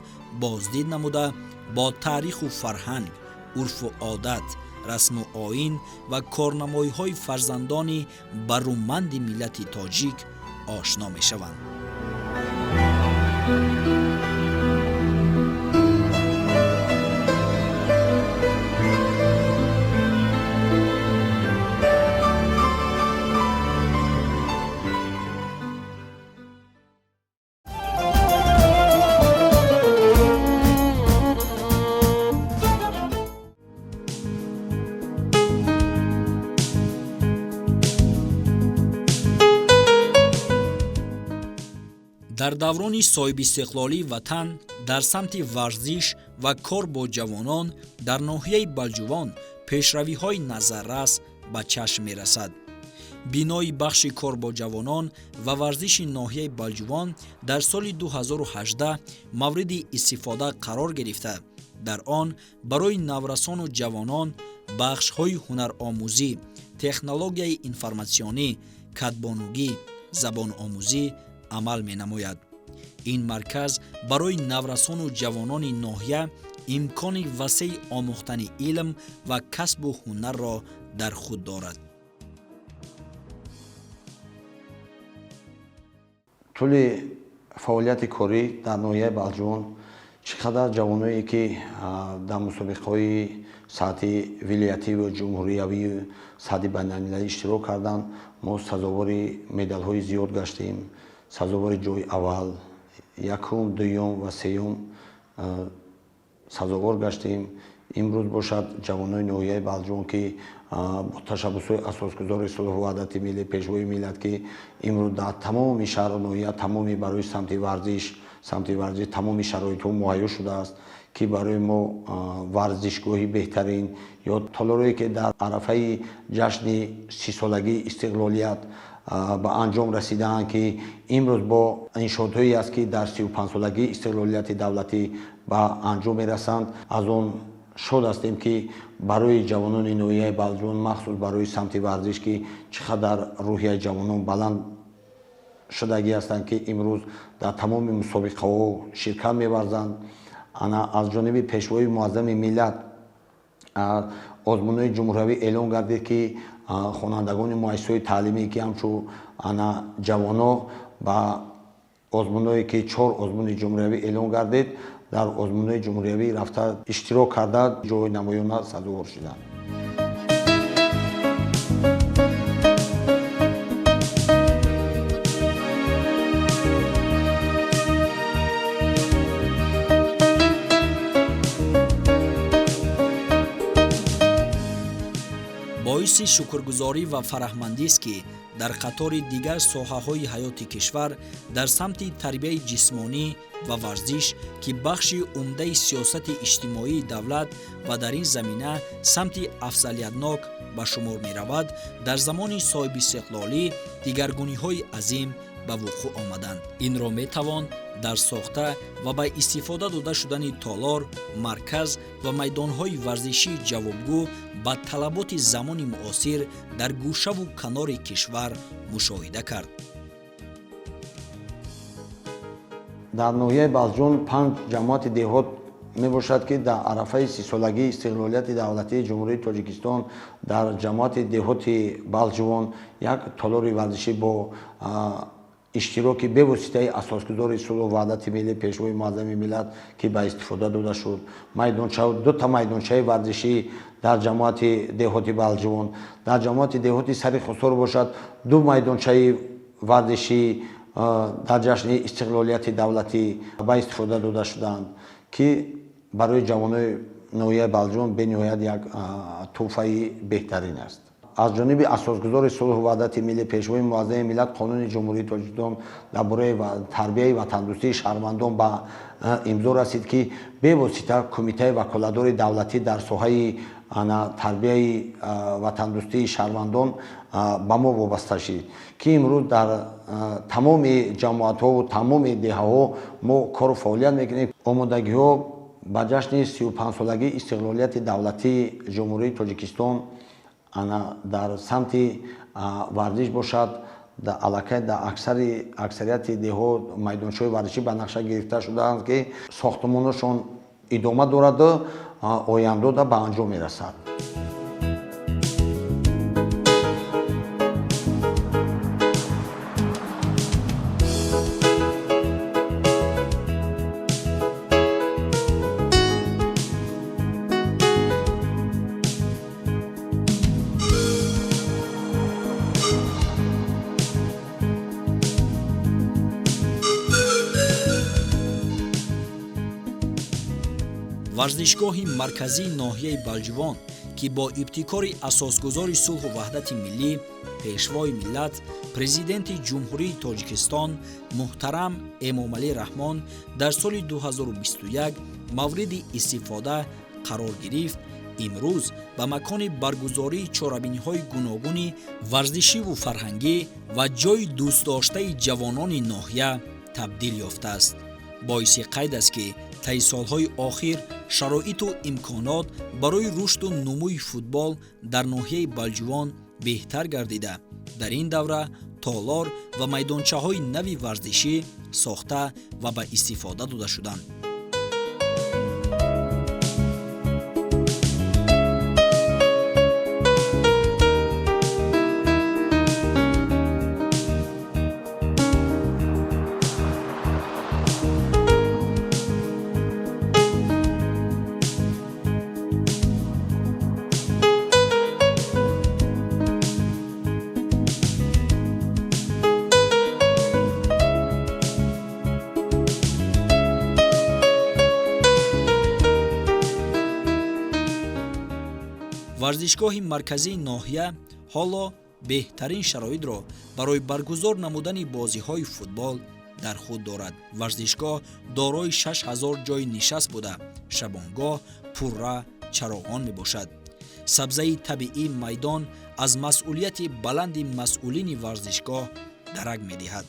боздид намуда, бо таъриху фарҳанг, урфу одат, расму оин ва корнамоиҳои фарзандони баруманди миллати тоҷик ошно мешаванд. Дар даврони соҳибистиқлолии ватан дар самти варзиш ва кор бо ҷавонон дар ноҳияи Балҷувон пешравиҳои назаррас ба чашм мерасад. Бинои бахши кор бо ҷавонон ва варзиши ноҳияи Балҷувон дар соли 2018 мавриди истифода қарор гирифта, дар он барои наврасону ҷавонон бахшҳои ҳунаромӯзӣ, технологияи информатсионӣ, кадбонугӣ, забономӯзӣ амал менамояд. Ин марказ барои наврасону ҷавонони ноҳия имкони васеи омӯхтани илм ва касбу ҳунарро дар худ дорад. Тӯли фаъолияти корӣ дар ноҳияи Балҷувон чӣ қадар ҷавоное, ки дар мусобиқаҳои сатҳи вилоятиву ҷумҳуриявию сатҳи байналмилалӣ иштирок карданд, мо сазовори медалҳои зиёд гаштем. Сазовори ҷои аввал, якум, дуюм ва сеюм сазовор гаштем. Имрӯз бошад, ҷавонони ноҳияи Балҷувон, ки бо ташаббусҳои асосгузори сулҳу ваҳдати миллӣ, Пешвои миллат, ки имрӯз дар тамоми шаҳру ноҳия тамоми барои самти варзиш тамоми шароитҳо муҳайё шудааст, ки барои мо варзишгоҳи беҳтарин ё толорое, ки дар арафаи ҷашни 30-солагии истиқлолият ба анҷом расидаанд, ки имрӯз бо иншоотҳое аст, ки дар 35-солагии истиқлолияти давлатӣ ба анҷом мерасанд, аз он шод ҳастем, ки барои ҷавонони ноҳияи Балҷувон, махсус барои самти варзиш, ки чӣ қадар рӯҳияи ҷавонон баланд шудагӣ ҳастанд, ки имрӯз дар тамоми мусобиқаҳо ширкат меварзанд. Ана аз ҷониби Пешвои муаззами миллат озмунҳои ҷумҳуриявӣ эълон гардид, ки хонандагони муассисаҳои таълимӣ, ки ҳамчун ана ҷавоно ба озмунҳое, ки чор озмуни ҷумҳуриявӣ эълон гардид, дар озмунҳои ҷумҳуриявӣ рафта иштирок карда, ҷои намоёна сазовор шуданд. Боиси шукргузорӣ ва фараҳмандист, ки дар қатори дигар соҳаҳои ҳаёти кишвар дар самти тарбияи ҷисмонӣ ва варзиш, ки бахши умдаи сиёсати иҷтимоии давлат ва дар ин замина самти афзалиятнок ба шумор меравад, дар замони соҳибистиқлолӣ дигаргуниҳои азим ба вуқӯъ омаданд. Инро метавон дар сохта ва ба истифода дода шудани толор, марказ ва майдонҳои варзишии ҷавобгӯ ба талаботи замони муосир дар гӯшаву канори кишвар мушоҳида кард. Дар ноҳияи Балҷувон 5 ҷамоати деҳот мебошад, ки дар арафаи 30-солагии истиқлолияти давлатии Ҷумҳурии Тоҷикистон дар ҷамоати деҳоти Балҷувон як толори варзишӣ бо иштироки бевоситаи асосгузори сулҳу ваҳдати миллӣ, Пешвои муаззами миллат, ки ба истифода дода шуд. Дута майдончаи варзишӣ дар ҷамоати деҳоти Балҷувон, дар ҷамоати деҳоти Сари Хусор бошад 2 майдончаи варзишӣ дар ҷашни истиқлолияти давлатӣ ба истифода дода шуданд, ки барои ҷавонони ноҳияи Балҷувон бениҳоят як тӯҳфаи беҳтарин аст. Аз ҷониби асосгузори сулҳу ваҳдати миллӣ, Пешвои муаззами миллат, Қонуни Ҷумҳурии Тоҷикистон дар бораи тарбияи ватандӯстии шаҳрвандон ба имзо расид, ки бевосита Кумитаи ваколатдори давлатӣ дар соҳаи тарбияи ватандӯстии шаҳрвандон ба мо вобаста шид, ки имрӯз дар тамоми ҷамоатҳову тамоми деҳаҳо мо кору фаъолият мекунем. Омодагиҳо ба ҷашни 35-солагии истиқлолияти давлатии Ҷумҳурии Тоҷикистон дар самти варзиш бошад, аллакай дар аксарияти деҳот майдончаҳои варзишӣ ба нақша гирифта шудаанд, ки сохтмонашон идома дораду ояндода ба анҷом мерасад. Варзишгоҳи марказии ноҳияи Балҷувон, ки бо ибтикори асосгузори сулҳу ваҳдати миллӣ, Пешвои миллат, Президенти Ҷумҳурии Тоҷикистон муҳтарам Эмомалӣ Раҳмон дар соли 2021 мавриди истифода қарор гирифт, имрӯз ба макони баргузории чорабиниҳои гуногуни варзишиву фарҳангӣ ва ҷойи дӯстдоштаи ҷавонони ноҳия табдил ёфтааст. Боиси қайд аст, ки таи солҳои охир шароиту имконот барои рушду нумӯи футбол дар ноҳияи Балҷувон беҳтар гардида, дар ин давра толор ва майдончаҳои нави варзишӣ сохта ва ба истифода дода шуданд. Варзишгоҳи марказии ноҳия ҳоло беҳтарин шароитро барои баргузор намудани бозиҳои футбол дар худ дорад. Варзишгоҳ дорои 6000 ҷойи нишаст буда, шабонгоҳ пурра чароғон мебошад. Сабзаи табиии майдон аз масъулияти баланди масъулини варзишгоҳ дарак медиҳад.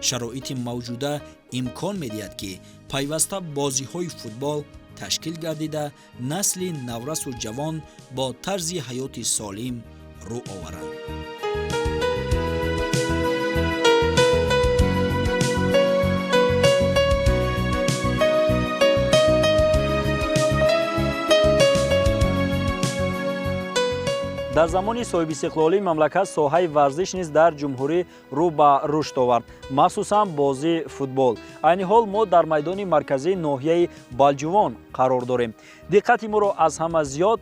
Шароити мавҷуда имкон медиҳад, ки пайваста бозиҳои футбол ташкил гардида, насли наврасу ҷавон бо тарзи ҳаёти солим рӯ оваранд. Дар замони соҳибистиқлолии мамлакат соҳаи варзиш низ дар ҷумҳурӣ рӯ ба рушд овард, махсусан бозии футбол. Айни ҳол мо дар майдони марказии ноҳияи Балҷувон қарор дорем. Диққати моро аз ҳама зиёд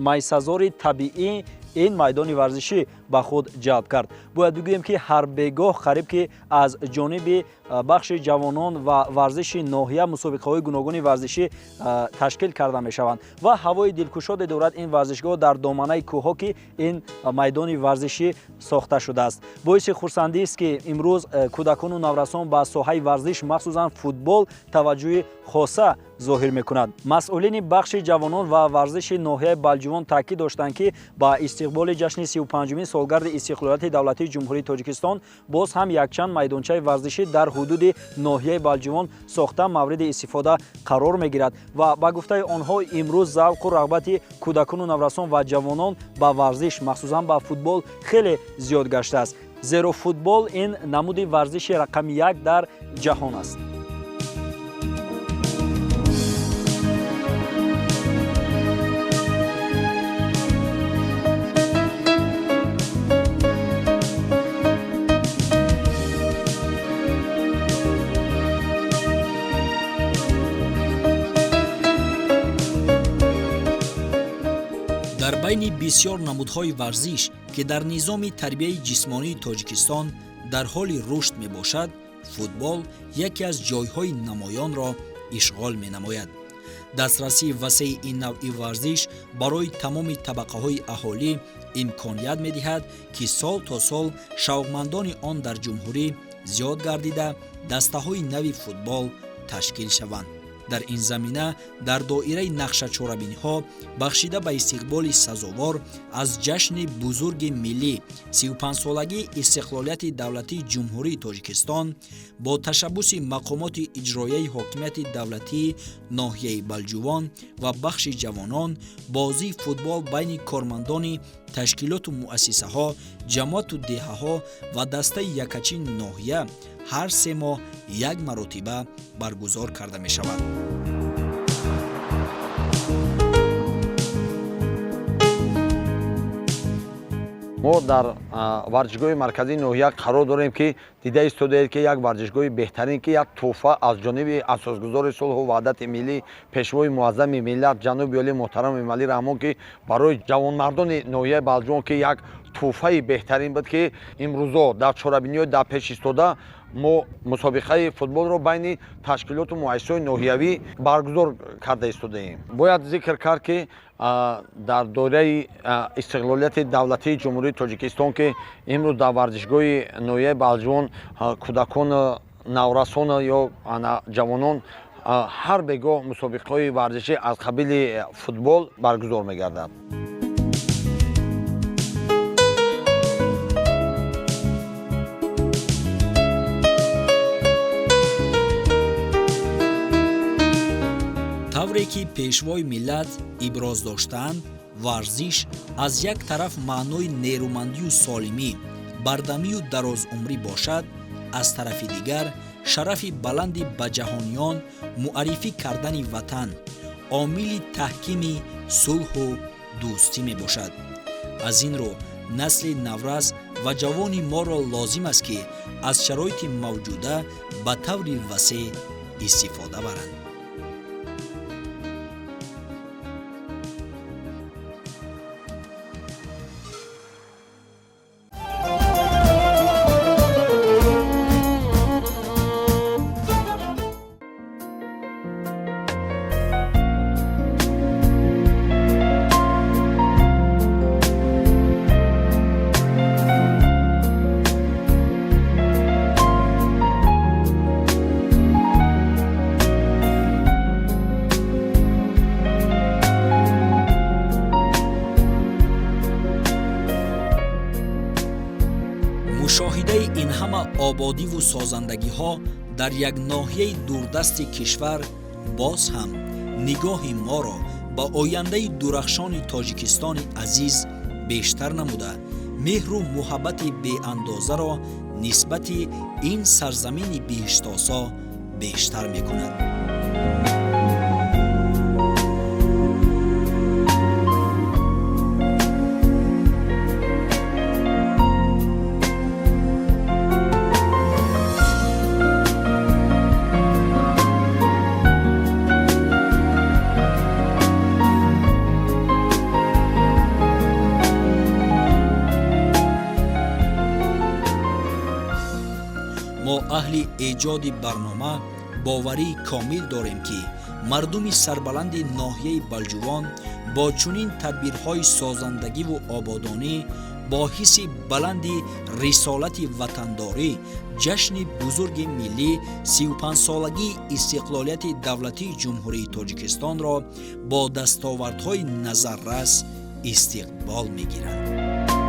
майсазори табиӣ ин майдони варзишӣ ба худ ҷалб кард. Бояд бигӯем, ки ҳар бегоҳ қариб ки аз ҷониби Бахши ҷавонон ва варзиши ноҳия мусобиқаҳои гуногуни варзишӣ ташкил карда мешаванд ва ҳавои дилкушоде дорад ин варзишгоҳ дар доманаи кӯҳҳо, ки ин майдони варзишӣ сохта шудааст. Боиси хурсандист, ки имрӯз кӯдакону наврасон ба соҳаи варзиш, махсусан футбол, таваҷҷӯҳи хоса зоҳир мекунад. Масъулини бахши ҷавонон ва варзиши ноҳияи Балҷувон таъкид доштанд, ки ба истиқболи ҷашни 35-умин солгарди истиқлолияти давлатии Ҷумҳурии Тоҷикистон боз ҳам якчанд майдончаи варзишӣ дар ҳудуди ноҳияи Балҷувон сохта мавриди истифода қарор мегирад ва ба гуфтаи онҳо, имрӯз завқу рағбати кӯдакону наврасон ва ҷавонон ба варзиш, махсусан ба футбол, хеле зиёд гаштааст, зеро футбол ин намуди варзиши рақами як дар ҷаҳон аст. Дар байни бисёр намудҳои варзиш, ки дар низоми тарбияи ҷисмонии Тоҷикистон дар ҳоли рушд мебошад, футбол яке аз ҷойҳои намоёнро ишғол менамояд. Дастрасии васеи ин навъи варзиш барои тамоми табақаҳои аҳолӣ имконият медиҳад, ки сол то сол шавқмандони он дар ҷумҳурӣ зиёд гардида, дастаҳои нави футбол ташкил шаванд. Дар ин замина, дар доираи нақшачорабиниҳо, бахшида ба истиқболи сазовор аз ҷашни бузурги миллӣ, 35-солагии истиқлолияти давлатии Ҷумҳурии Тоҷикистон, бо ташаббуси мақомоти иҷроияи ҳокимияти давлатии ноҳияи Балҷувон ва бахши ҷавонон, бозии футбол байни кормандони ташкилоту муассисаҳо, ҷамоату деҳаҳо ва дастаи якачини ноҳия ҳар 3 моҳ як маротиба баргузор карда мешавад. Мо дар варзишгоҳи марказии ноҳия қарор дорем, ки дида истодаед, ки як варзишгоҳи беҳтарин, ки як тӯҳфа аз ҷониби асосгузори сулҳу ваҳдати миллӣ, пешвои муаззами миллат, ҷаноби олии муҳтарам Эмомалӣ Раҳмон, ки барои ҷавонмардони ноҳияи Балҷувон, ки як тӯҳфаи беҳтарин буд, ки имрӯзо дар чорабиниҳои дар пеш истода мо мусобиқаи футболро байни ташкилоту муассисаҳои ноҳиявӣ баргузор карда истодаем. Бояд зикр кард, ки дар доираи истиқлолияти давлатии Ҷумҳурии Тоҷикистон, ки имрӯз дар варзишгоҳи ноҳияи Балҷувон кӯдакон, наврасон ё ҷавонон ҳар бегоҳ мусобиқаҳои варзишӣ аз қабили футбол баргузор мегардад. Тавре ки пешвои миллат иброз доштаанд, варзиш аз як тараф маънои нерӯмандию солимӣ, бардамию дарозумрӣ бошад, аз тарафи дигар шарафи баланди ба ҷаҳониён муаррифӣ кардани ватан, омили таҳкими сулҳу дӯстӣ мебошад. Аз ин рӯ насли наврас ва ҷавони моро лозим аст, ки аз шароити мавҷуда ба таври васеъ истифода баранд. Мушоҳидаи ин ҳама ободиву созандагиҳо дар як ноҳияи дурдасти кишвар боз ҳам нигоҳи моро ба ояндаи дурахшони Тоҷикистони азиз бештар намуда, меҳру муҳаббати беандозаро нисбати ин сарзамини биҳиштосо бештар мекунад. Мо Аҳли эҷоди барнома боварии комил дорем, ки мардуми сарбаланди ноҳияи Балҷувон бо чунин тадбирҳои созандагиву ободонӣ, бо ҳисси баланди рисолати ватандорӣ ҷашни бузурги миллӣ, 35-солагии истиқлолияти давлатии Ҷумҳурии Тоҷикистонро бо дастовардҳои назаррас истиқбол мегиранд.